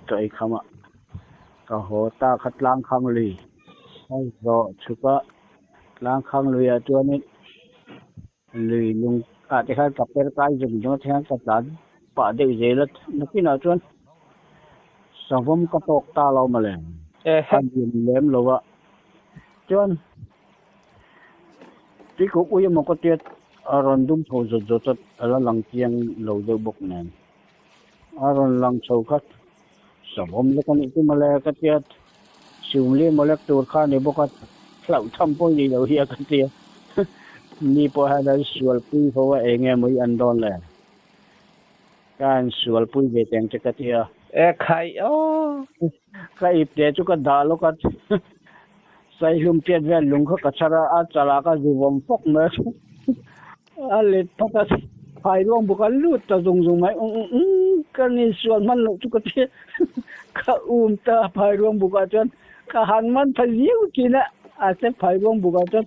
chaw ei kham a, ka haw ta kha tlang khang lui ka zawh chhuk a, tlang khang luiah chuanin Lui lung ah te khan ka per kai zung zung a te khan ka tlan pah deuh zel a, nakinah chuan savawm ka tawk ta lo mawle, a din lem lo a, chuan tuikuk ui emaw ka tia a rawn dum chho zawt zawt a, a la lang chiang lo deuh bawk nen, a rawn lang chho kha savawm lek a nih chu mawle ka tia, Siumli mawlek tur kha ni bawk a, hlauh tham pawh ni lo hi a ka ti a. Mi pawh hian an sualpui fo a, eng nge maw i an dawn le? Ka han sualpui ve teng che ka ti a. E khai aw! Ka ipte chu ka dah lawk a, Saihlum tiat vel lung kha ka chhar a, a chalah ka zu vawm fawk mai a. A let phawt a, phai ruang bawk a lut ta zung zung mai, umm umm umm ka ni sual hman loh chu ka ti ka um ta phai ruang bukah chuan ka han man tha viau thin a, a se phai ruang bukah chuan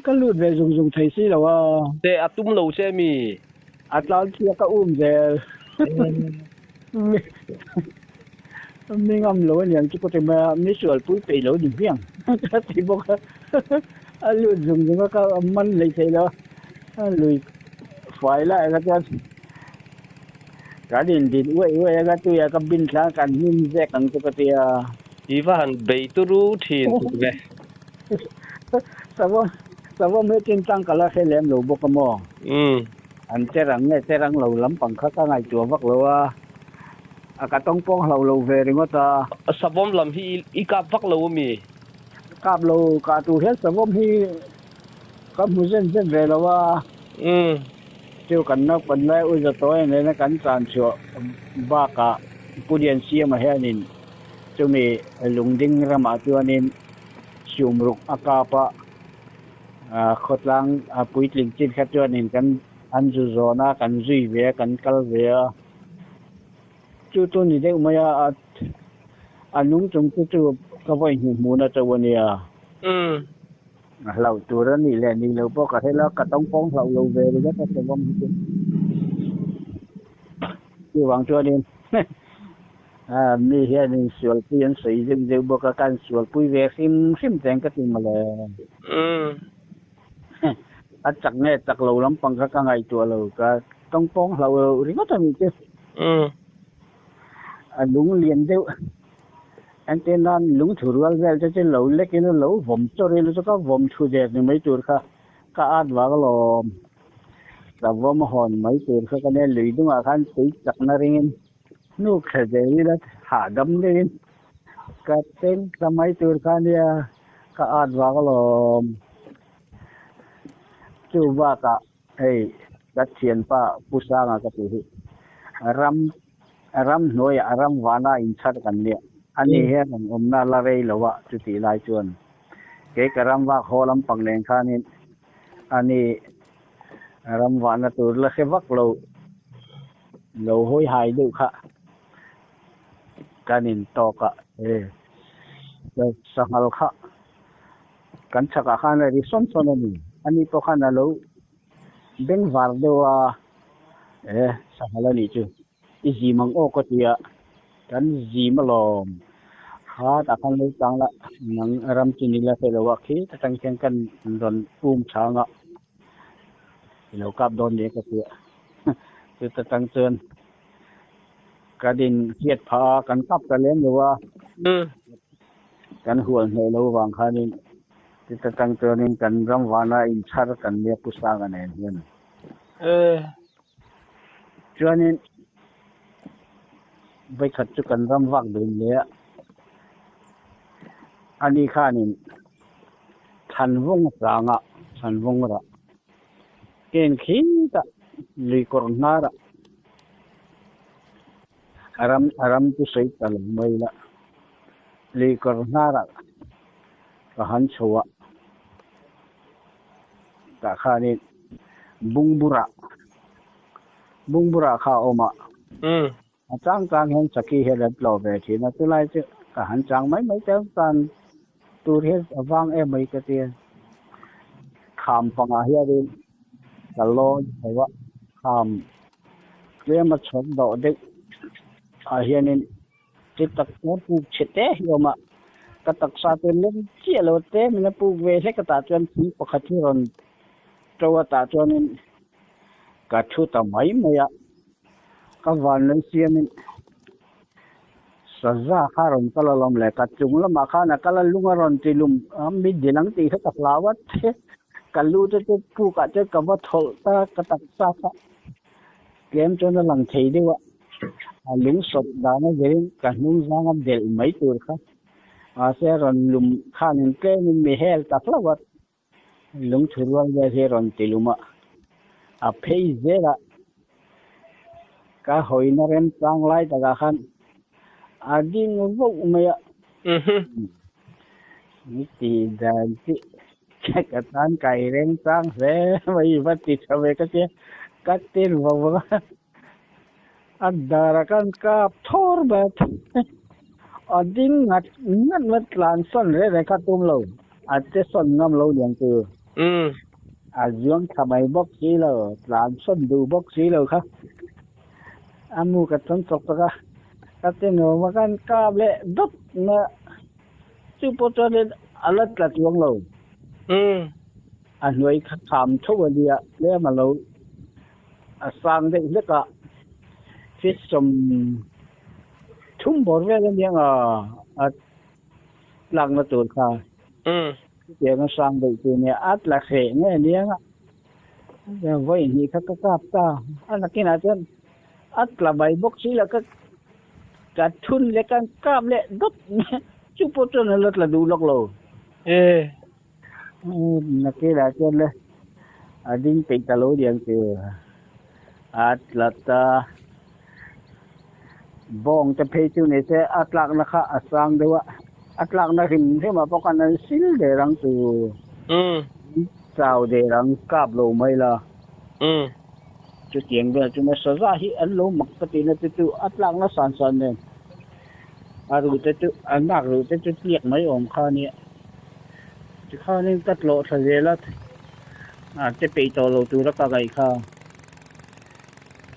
ka lut ve zung zung thei si lo a. Che a tum lo che mi? A tlan chhia ka um zel. Mi ngam lo aniang chu ka ti mai a, mi sual pui peih lo ni hmiang ka ti bawk a, a lut zung zung a ka man lei thei lo a, lui fai lai kha chuan kan indin uaih uaih a ka tuiah ka bin thla a kan hnim zek ang chu ka ti a. I va han bei turu thin tuk ve. Savawm savawm hi chin tlang ka la hre lem lo bawk a maw? An che rang nge che rang lo lampang kha ka ngaihtuah vak lo a. A ka tawng pawng hlo lo ve ringawt a. Savawm lam hi i kap vak lo ami? Kap lo, kah tur hian savawm hi ka hmu zen zen ve lo a. Chu kan naupan lai u Zatawi nena kan tlan chhuah bakah Pu Liansiama hianin chumi lungding ramah chuanin siumruk a kap a, khawtlang puitling chin kha chuanin kan an zu zawn a, kan zui ve a, kan kal ve a. Chu chu ni deuh mai a, a nung chung chu chu ka vawi hmuh hmuhna chauh a nia. A hlauh tur a nih leh nih loh pawh ka hre lo, ka tawng pawng hlauh lo ve ringawt a savawm hi chu. Chuvang chuanin mi hianin sualpui an sawi zeuh zeuh bawk a, ka han sualpui ve hrim hrim teng ka ti mawle. A chak nge chak lo lampang kha ka ngaihtuah lo, ka tawngpawng hlau lo ringawt a nih chu. A lung lian deuh entir nan lung thu rual vel te chu lo lek in lo vawm chawrh ila chu ka vawm thu der ni mai tur kha ka at vang alawm. Ka vawm hawn mai tur kha ka nia lui dungah khan tui chakna ringin hnuk thla zel ila hahdam deuhin ka teng thla mai tur kha nia ka at vang alawm. Chu bakah hei ka thianpa Pu Sanga ka tih hi ram ram hnuaiah ram vana inchhar kan nia. Ani hian an awmna la rei lo a chutih lai chuan kei ka ram vak haw lampang nen khanin ani ram vahna tur la hre vak lo lo hawi hai deuh kha kan intawk a e sanghal kha. Kan chhakah khan a ri sawn sawn a ni. Ani pawh khan a lo beng var deuh a, e sanghal a nih chu i zim ang aw ka ti a, kan zim alawm. Kha tah khan lo tang la, nang ram chi ni la hre lo a, khi atang khian kan rawn um chhang a, i lo kap dawn nia ka ti a. Chuta tang chuan kan inhriat phah a, kan kap ta lem lo a. Kan hual hneh lo vang khanin tita tang chuanin kan ram vana inchhar kan nia Pu Sanga nen hian. Chuanin vawikhat chu kan ram vak dun leh a, ani khanin Thlanvawng tlanga Thlanvawng rah ken khitah lui kawr hnarah A ram a ram chu sawi ta lo mai la, lui kawr hnarah ka han chho a, tah khanin Bungburah Bungburah kha a awm a. A chang chang hian sakhi hian an tlawh ve thin a, chulai chu ka han chang mai mai te tan tur hian a vang em mai ka tia. Kham pangah hianin ka lawn chho a, kham tlema chhawm dawh deuh ah hianin Chu tak chuan puk chhe te hi a awm a, ka taksa chu lem chiah lo te min a puk ve hlek a tah chuan thing pakhat hi rawn to a tah chuanin ka thu ta mai mai a, ka van lo siamin saza kha rawn kal alawm le, ka chung lamah khan a kal a lung a rawn ti lum a, mi dil ang tih kha ka hlau a, ka lu te chu pukah chuan ka va thawlh ta ka taksa kha. Tlem chuan a lang thei deuh a, a lung sawt dan a zirin ka hnung zang a delh mai tur kha. Mahse a rawn lum khanin tlemin mi hel ta hlauh a, lungthu rual vel hi a rawn ti lum a, a phei zel a, ka hawina remchang lai takah khan a ding vauh mai a. Mi tih dan chu ka tan kai remchang hle mai i va ti tha ve ka tia, ka tir vauh vauh a, a darah khan kap thawr mai a, a ding ngat ngat mai tlan sawn reng reng kha tum lo, a che sawn ngam lo niang chu. A zuang tha mai bawk si lo, tlan sawn duh bawk si lo kha. A mu ka tawn chawk tak a, ka ti nuam a kan kap leh dawt na chu pawh chuanin a la tla chuang lo. A hnuai kha kham tho a nia, tlem a lo a sang deuh hlek a, feet 30 bawr vel a nia a tlakna tur kha. Chutiang a sang deuh chu nia, a tla hreh nge nia. Vawi hnih kha ka kap ta a nakinah chuan a tla mai bawk si lo ka ka thun leh ka kap leh dawt mai chu pawh chuan a la tla duh lawk lo. Nakinah chuan le a ding peih ta lo niang chu a tla ta bawng te phei chu ni se a tlakna kha a sang deuh a a tlakna hrim hrim ah pawh khan an sil der ang chu. Chau der ang kap lo mai la. Chutiang vel chu nasa zah hi an lo mak ka tihna te chu a tlakna san san nen a ruh te chu a nak ruh te chu tliak mai awm kha a nia. Tikhanin ka tlawh thla zel a, a che peih tawh lo tura ka ngaih kha.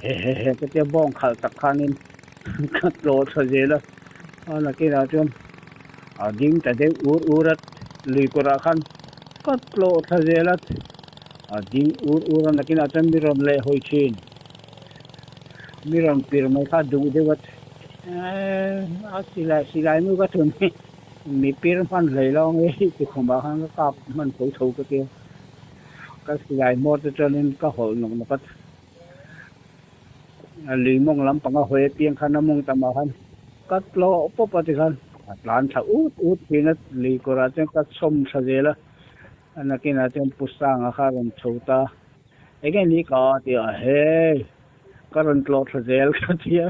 He he he ka tia bawng khalh tak khanin ka tlawh thla zel a, a nakinah chuan a ding ta deuh ur ur a, lui kawrah khan ka tlawh thla zel a, a ding ur ur a, nakinah chuan mi rawn leh hawi thin, mi rawn pir mai kha duh deuh a, a silai silai nu ka thun hi mi pir hman hlei lo ang e ti khumah khan ka kap hman tho tho ka tia, ka silai hmawr te chuanin ka hawlh nawk nawk a. A lui mawng lampang a hawi apiang khan a mawng tamah khan ka tlawh pawp a tikhan a tlan thla ut ut thin a, lui kawrah chuan ka chhawm tha zel a, a nakinah chuan Pu Sanga kha a rawn chho ta, enge ni ka ti a, hei ka rawn tlawh thla zel ka ti a,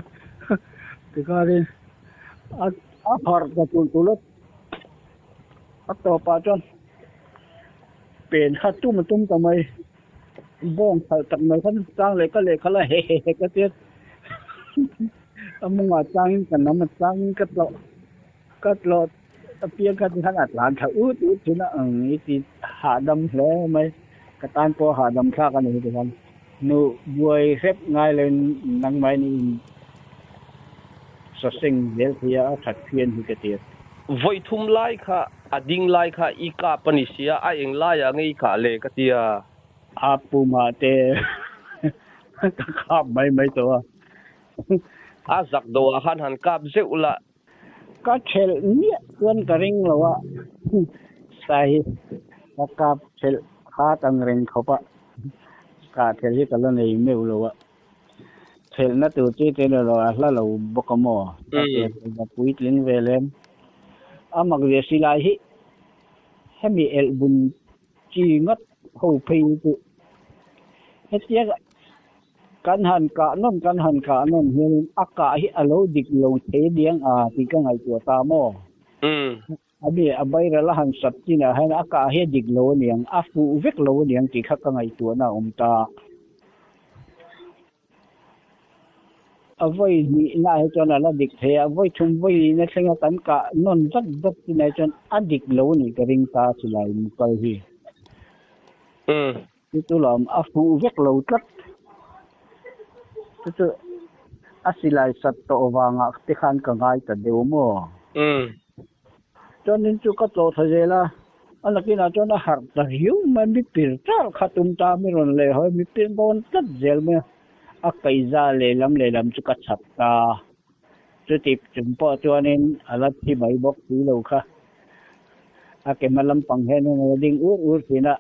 tikhanin a harh ta tulh tulh a, a tawpah chuan pen kha tum a tum ta mai. Bawng khalh tak mai khan chang leh ka lehkha la he he he ka tia a mungah changin ka nam a changin ka tlawh ka tlawh a piang kha tikhan a tlan thla ut ut thin a ang i ti hahdam hle mai ka tan pawh hahdam thlak a ni tikhan hnuh buai hrep ngai loin nangmah in sawseng zel thei a a that phian hi ka ti a. Vawi thum lai kha A ding lai kha i kap a ni sia, a eng laiah nge i kah le ka tia. A pumah te ka kap mai mai tawh a. A zak dawhah khan han kap zeuh la. Ka thelh miah chuan ka ring lo a, sai hi ka kap thelh khat ang reng khawp a, kah thelh hi ka la nei meuh lo a. Thelhna tur chi te lo a hla lo bawk a maw? A tel a puitling ve lem. A mak ve si lai hi hemi elh bun chi ngawt ho phei hi chu hetia kan han kah nawn kan han kah nawn hianin a kah hi a lo dik lo thei diang a tih ka ngaihtuah ta maw? A mi a bairal a han sat chinah hian a kah hi a dik lo aniang, a fuh vek lo aniang tih kha ka ngaihtuahna a awm ta. A vawi hnihna ah hi chuan a la dik thei a, vawi thum vawi lihna thlenga kan kah nawn zat zat chinah hi chuan a dik lo a nih ka ring ta silai mu kal hi. Chu chu lam a fuh vek lo tlat. Chu chu a silai sat tawh vangah te khan ka ngai ta deuh maw? Chuanin chu ka tlawh thla zel a, a nakinah chuan a harh ta riau mai, mi pir ṭalh kha tum ta mi rawn leh hawi, mi pir dawn tlat zel mai a, a kaihza lehlam lehlam chu ka chhat ta. Chuti chung pawh chuanin a la thi mai bawk si lo kha. A ke hma lampang hianin a la ding ur ur thin a,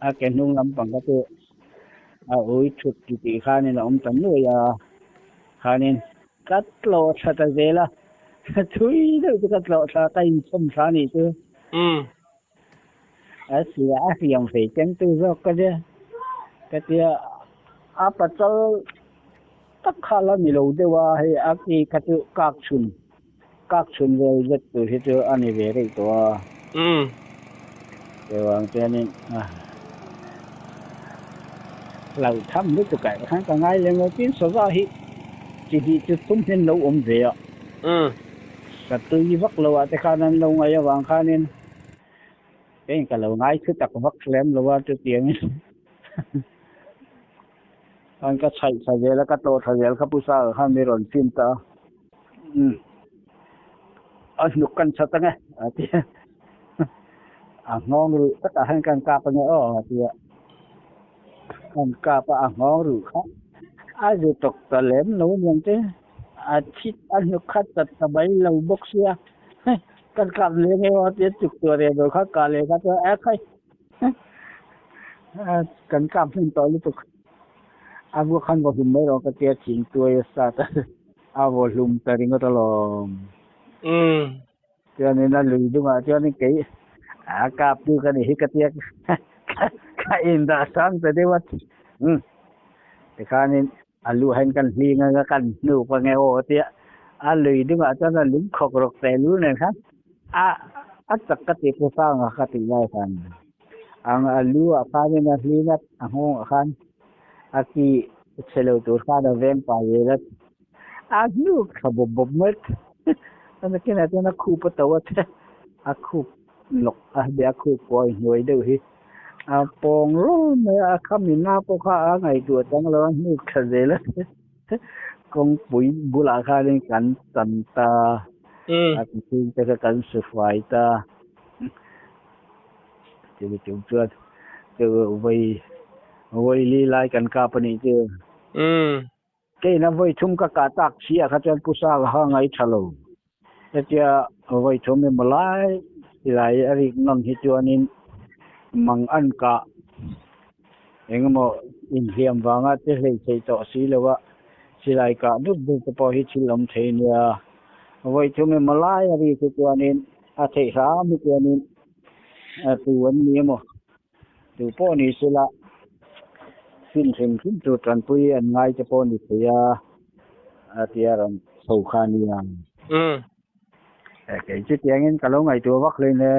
a ke hnung lampang kha chu a ui thut ti tih khanin a awm ta nuai a, khanin Ka tlawh thla ta zel a, thui deuh chu ka tlawh thla, ka inchhawm thla a nih chu. A sia a hliam fei keng tu zawk ka nia. Ka tia a pachal tak kha la ni lo deuh a, hei a ki kha chu kak chhun, kak chhun vel zet tur hi chu a ni ve rih tawh a. Chuvang chuanin hlauh tham lutuk ah khan ka ngai lem lo tin saza hi chi hnih chu thum hian lo awm ve a ka tui vak lo ah te khan an lo ngaih avang khanin keiin ka lo ngai thu tak vak lem lo a chutiangin khan ka chhaih thla zel a ka tlawh thla zel kha pu Sanga khan mi rawn fin ta a a hnuk kan chhat ange a ti a. A nghawng ruh takah hian kan kap ange aw a ti a, kan kap a, a nghawng ruh kha a zu tawk ta lem lo aniang che, a thi a hnuk khat chat ta mai lo bawk sia, kan kap leh ange aw a ti a, chuk tur reh lo kha kah leh kha chuan a khai kan kap hnem tawh lutuk, a vuak khan vaw hlum mai rawh ka tia thingtuai a sat a, a vaw hlum ta ringawt alawm. Chuanin a lui dungah chuanin kei a kap tu ka ni hi ka tia ka indah sang ta deuh a. Umm tikhanin a lu hain kan hling anga kan hnuk ange aw a tia a lui dungah chuan a lung khawk rawk teh lu nen khan a a chak ka ti pu sanga ka tih lai khan ang a lu ah khanin a hling a a nghawng ah khan a ki chhe lo tur khan a veng pah zel a. A hnuk tha bawp bawp mai a nakinah chuan a khup a to a che a khup lawk a be a khup pawh a inhnuai deuh hi a pawng rul mai a a khami na pawh kha a ngaihtuah chang lo a hnuk tha zel a che kawngpui bulah khanin kan chan ta a chhung te kha kan su fai ta chumi chung chuan chu vawi vawi li lai kan kap a nih chu. Keina vawi thum ka kah tak si ah kha chuan Pu Sanga kha ngai tha lo. Hetia vawi thum emaw lai silai a rik nawn hi chuanin mang an kah engemaw inhliam vanga che hlei thei tawh si lo a, silai kah dut dut te pawh hi thil awm thei nia. Vawi thum emaw lai a rik hi chuanin a theih hram hi chuanin tu an ni emaw Tu pawh ni sela fin hrim hrim chu tanpui an ngai te pawh ni thei a, a tia rawn chho kha a nia. Kei chu tiangin ka lo ngaihtuah vak hle nia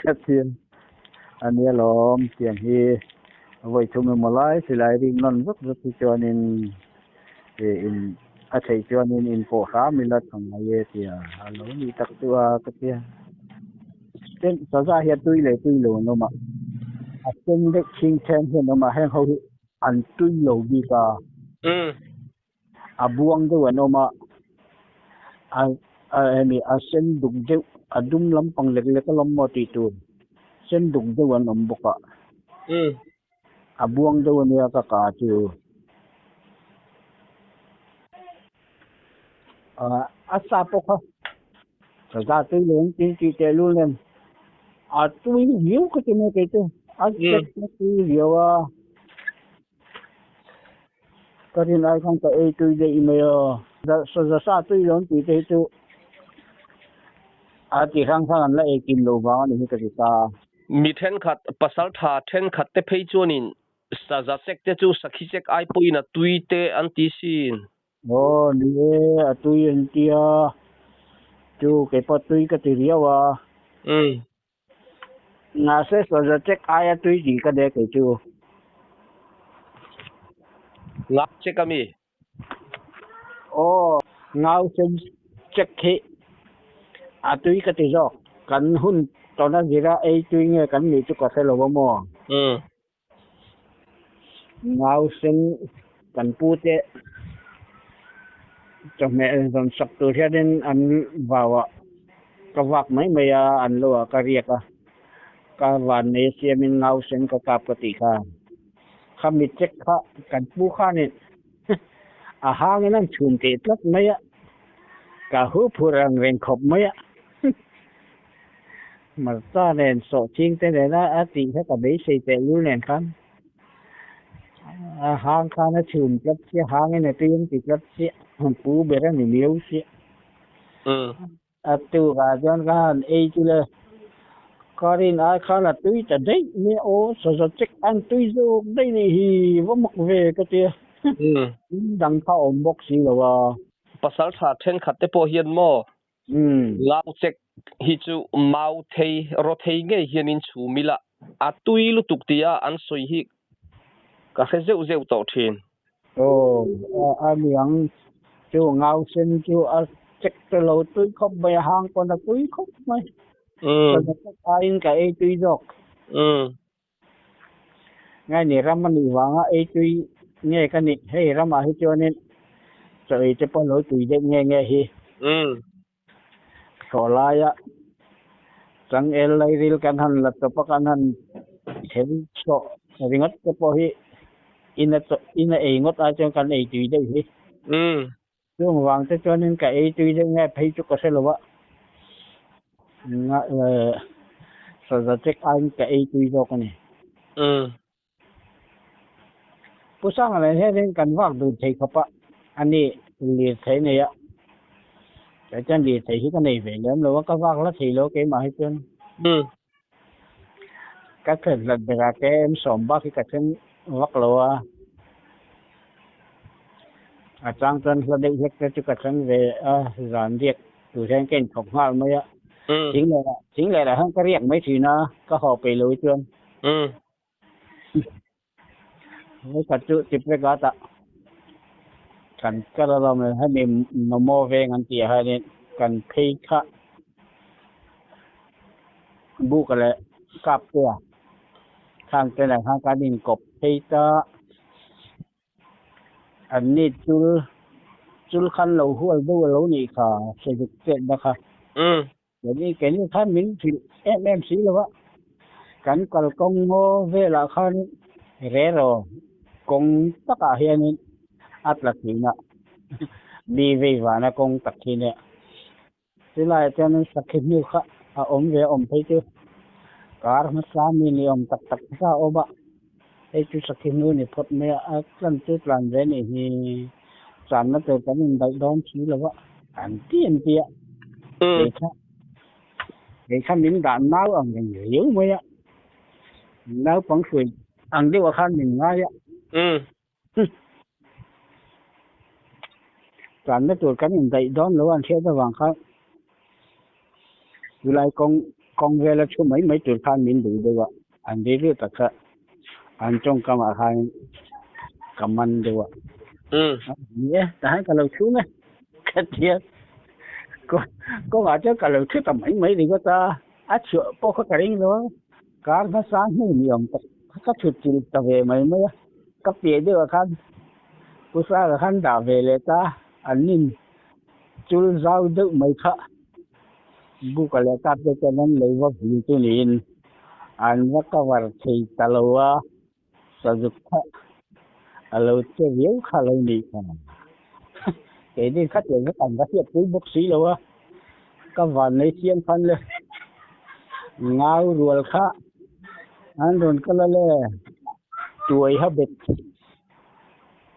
ka thiam a nia lawm tiang hi vawi thum emaw lai silai ring nawn vak vak hi chuanin in a theih chuanin in pawh hram ila tha ngai e tia a lo nih tak chu a ka tia. Tin, saza hi a tui leh tui lo an awm a, a sen deuh chhing then hian an awm a, heng ho hi an tui lo bik a, a buang deuh an awm a, a a hemi a sen duk deuh a dum lampang lek lek alawm maw tih tur sen duk deuh an awm bawk a, a buang deuh ania ka kah chu. A sa pawh kha saza tui leh an tih tih teh lul nen a tui viau ka ti mai kei chu a chek na tui viau a ka rin ai khan ka ei tui daih mai a saza sa tui lo an tih te hi chu a ti hrang hrang an la ei kim loh vang a ni hi ka ti ta. Mi thenkhat pasal tha thenkhat te phei chuanin Saza chek te chu sakhi chek ai pawhin a tui te an ti sin. Aw ni e, a tui an ti a, chu kei pawh tui ka ti riau a. Mahse saza chek aia tui tih ka nia kei chu. Nga chek a mi? Aw ngau sen check hi a tui ka ti zawk. Kan hun tawna zira ei tui nge kan nih chu ka hre lo a maw? Ngau sen kan pu te chawhmeh zawn sak tur hianin an vau ah ka vak mai mai a, an lo ah ka riak a, ka van nei siamin ngau sen ka kap ka tih kha. Khami check kha kan pu khanin a hangin an chhum teh tlat mai a, ka hu phur ang reng khawp mai a. Hmarcha nen sawhching te nena a tih kha ka beisei teh lul nen khan a hang khan a chhum tlat sia, hangin a tui an ti tlat sia, pu ber a ni miau sia. A tukah chuan ka han ei chu le, ka rin ai khan a tui ta daih mai a, aw saza check an tui zawk daih nih hi va mak ve ka ti a, dang kha a awm bawk si lo a. Pasaltha thenkhat te pawh hian maw Ngau check hi chu mau thei raw thei ngei hianin chhum ila a tui lutuk tia an sawi hi ka hre zeuh zeuh tawh thin. Aw a niang chu ngau sen chu a check ta lo tui khawp mai a hang pawn a tui khawp mai. Ka check aiin ka ei tui zawk. Ngai ni ram a nih vanga ei tui nge ka nih hei ramah hi chuanin chaw ei te pawh lo tui deuh nge nge hi. Thlawh laia changel lairil kan han la chawp a kan han then chhuah ringawt te pawh hi ina ina ei ngawt ai chuan kan ei tui deuh hi. Chung vang te chuanin ka ei tui deuh nge phei chu ka hre lo a, saza check aiin ka ei tui zawk a ni. Pu Sanga nen hianin kan vak dun thei khawp a, ani lirthei nei a, kei chuan lirthei hi ka nei ve lem lo a, ka vak la thei lo keimah hi chuan. Ka thlen hlat berah KM sawm bak hi ka thleng vak lo a, a chang chuan hla deuh hlek te chu ka thleng ve a, zan riak tur hian ka inthawk nghal mai a, thing leh thing leh ah hian ka riak mai thin a, ka haw peih lo hi chuan. Vawikhat chu Tipregat ah kan kal alawm le, hemi Momo veng an tih ah hianin kan phei kha Buka leh Kaptea khang te nen khan kan inkawp phei ta. An ni chul chul khan lo hual deuh a lo nih kha Sazuk chetna kha. Keini keini khan min hrilh em em si lo a, kan kalkawng ngaw velah khan rero kawng takah hianin a tla thin a, mi vei vana kawng tak hi nia. Chulaiah chuanin sakhi hnu kha a awm ve a awm phei chu kar hmasa mi ni awm tak tak kha a awm a, hei chu sakhi hnu ni phawt mai a, a tlan chu tlan ve nih hi channa tur kan indaih dawn si lo a, an ti an ti a, kei kha kei kha min dah nau ang reng riau mai a, naupang hruai ang deuh ah khan min ngai a. Tlanna tur kan indaih dawn lo an hriat avang khan chulai kawng kawng vela thu mai mai tur khan min duh deuh a, an rilru tak kha an tawngkam ah khan ka man deuh a. Ni e, tahan ka lo thu mai ka ti a, kawngah chuan ka lo thu ta mai mai ringawt a, a chhuah pawh kha ka ring lo a, kar hmasa hnu ni awm tak kha ka thut chilh ta ve mai mai a. Ka piah deuhah khan Pu Sara khan dah ve leh ta, an nin chul zau deuh mai kha Buka leh Kap te chuan an lo va vil chu niin an va cover thei ta lo a, Sazuk kha a lo che viau kha lo nih kha. Keini kha tiang kha kan va hriatpui bawk si lo a, ka van nei chiang khan le ngau rual kha an rawn kal a le tuai ha bet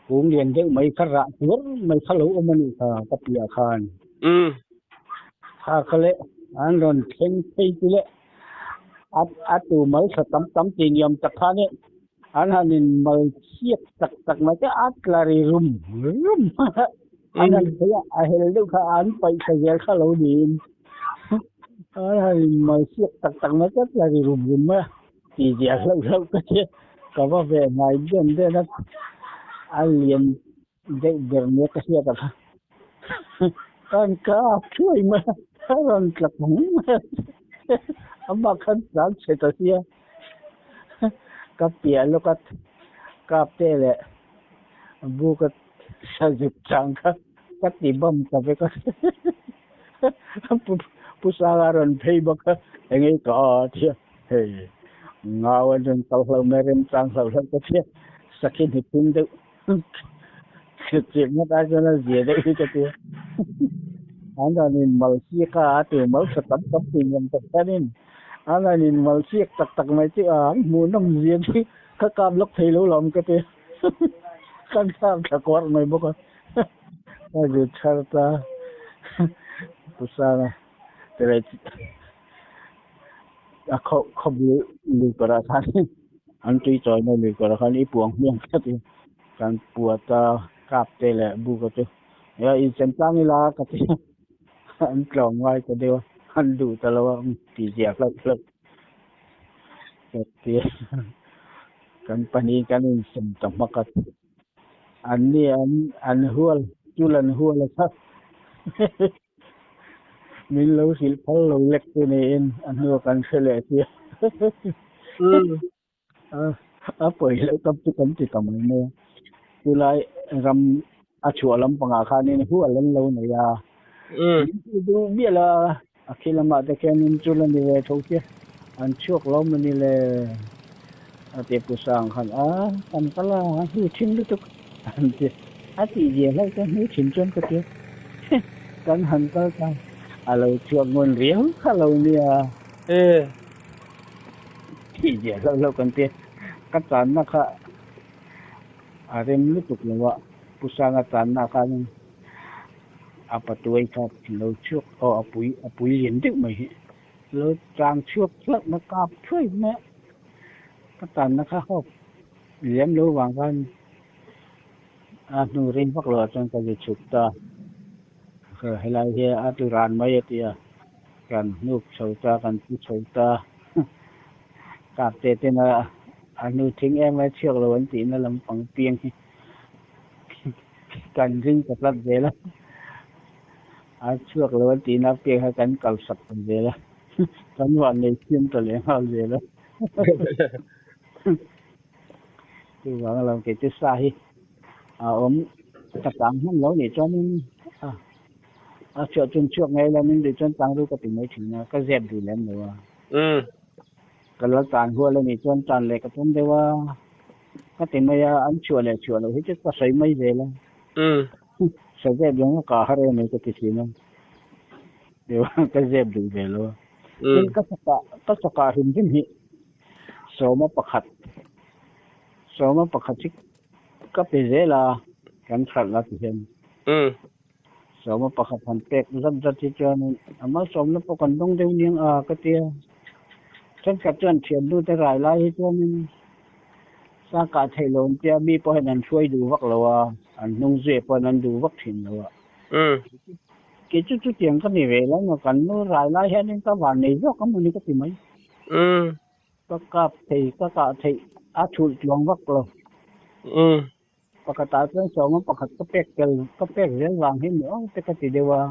kung lian deuh mai kha rah tuar mai kha lo awm a nih kha ka piah khan kha kha le an rawn thleng phei chu le a tu mal tha tam tam tih ni awm tak khan e an han in mal chhiat tak tak mai te a tla ri rum rum an han phei a a hel deuh kha an paih thla zel kha lo niin an han in mal chhiat tak tak mai te a tla ri rum rum mai a tih ziah hlauh hlauh ka tia ka va ve ngai den den a a lian deuh ber nia ka hriat ang kha. Kan kap thuai mai a, a rawn tla phung mai a, amah khan tlan chhe ta sia. Ka piah lawk a kap te leh buk a sa zut chang kha ka ti bam ta vek a. Pu Sanga rawn phei bawk a, eng nge ka a tia, hei ngau an rawn kal hlauh mai remchang hlauh hlauh ka tia, sakhi hniphung deuh Chutiang ngawt ai chuan a zia deuh hi ka tia. An rawn in mal siak a, a tur mal tha tam tam tih ngam tak hianin an rawn in mal siak tak tak mai chu a, an hmuhnawm zia chu ka kap lawk thei lo lawm ka tia. Kan kap thla kuarh mai bawk a. Ka zut thar ta Pu Sanga te leh a khaw khaw bul lui kawrah khan an tui chawina lui kawrah khan i puang hmiang ka ti. Kan puat a kap te leh buk a chu e in sem tlang ila ka ti a an tlawm ngai ta deuh a an duh ta lo a ti ziah hlauh hlauh ka ti a kan pahnih kan insem ta hmak a an ni an an hual chul an hual a kha min lo hrilh phal lo lek chu niin a hnuah kan hre leh sia. A pawi loh tak chu kan ti ta mai mai a. Chulai ram a chhuah lampangah khanin hual an lo nei a. Min ti duh miah lo a, a khi lamah te khianin chul a ni ve tho sia, an chhuak lo maw ni le? A ti Pu Sang khan a, kan kal a, a hnu thin lutuk an ti. A tih zia hlauh chuan hnu thin chuan ka ti a, kan han kal ta, a lo chhuak ngun riau kha lo nia. Thih ziah hlauh hlauh kan tia, ka channa kha a rem lutuk lo a, Pu Sanga channa khanin a patuai kha lo chhuak aw a pui a pui lian deuh mai hi lo chang chhuak hlauh na kap thuai mai a, ka channa kha hawk liam lo vang khan a hnu rei vak lo ah chuan ka zi chhuk ta, helai hi a tlu ran mai a ti a. Kan hnuk chho ta, kan pu chho ta. Kap te ten a a hnu thing em a chhiak lo an tihna lampang piang hi kan ring ta tlat zel a. A chhuak lo an tihna piang kha kan kal sak ta zel a. Kan vannei siam ta leh nghal zel a. Chuvang lam kei chu sa hi a awm ka tang hman lo nih chuanin a A chhuah chun chhuak ngei lo min duh chuan tang ru ka ti mai thin a, ka zep duh lem lo a. Ka lo tan hual a nih chuan tan leh ka tum deuh a, ka ti mai a, an chhuah leh chhuah loh hi chu ka sawi mai zel a. Sa zep zawng ka kah har em mai ka ti thin a, ka zep duh ve lo a. Tin ka sakah ka sakah hrim hrim hi sawma pakhat sawma pakhat hi ka pe zel a, kan hralh la ti hian. Sawma pakhat han pek zat zat hi chuanin a malsawmna pawh kan dawng deuh niang a ka ti a. Thenkhat chuan thiannu te rai lai hi chuanin sa kah theih lo an tia mi pawh hian an hruai duh vak lo a, an hnung zui pawhin an duh vak thin lo a. Kei chu chutiang ka ni ve lo maw, kan nu rai lai hianin ka van nei zawk a mawni ka ti mai. Ka kap thei, ka kah theih a thulh tluang vak lo. Pakhatah chuan sawma pakhat ka pek tel ka pek zel vang hi ni awm te ka ti deuh a.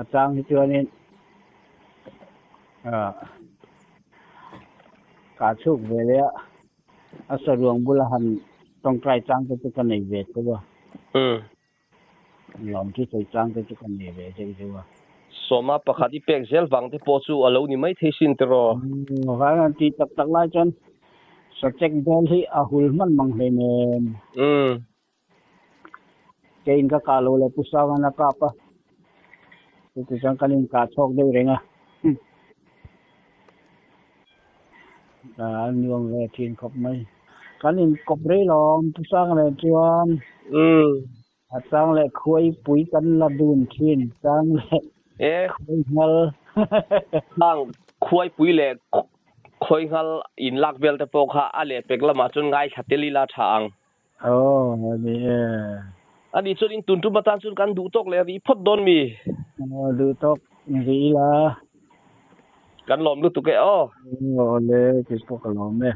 A chang hi chuanin ah kah chhuk ve leh a, a saruang bula han tawngtai chang te chu ka nei ve tho a. Lawm chu sawi chang te chu ka nei ve deuh deuh a. Sawma pakhat i pek zel vang te pawh chu a lo ni mai thei sin tiraw? Vai han tih tak tak lai chuan sachek bel hi a hul hman mang hlei nen. Keiin ka kah lo leh Pu Sanga'n a kap a, chuti chuan kan inkah chhawk deuh reng a. A nuam ve thin khawp mai. Kan inkawp rei lawm Pu Sang leh chuan a chang leh khuai pui kan la dun thin chang leh khuai nghal. Khang khuai pui leh khuai nghal in lak vel te pawh kha a lehpek lamah chuan ngaithla tel ila tha ang. Aw a ni e. A nih chuan in tun tum atan chuan kan duh tawk leh rih phawt dawn mi? Aw duh tawk rih ila. Kan lawm lutuk e aw. Aw le kei pawh ka lawm e.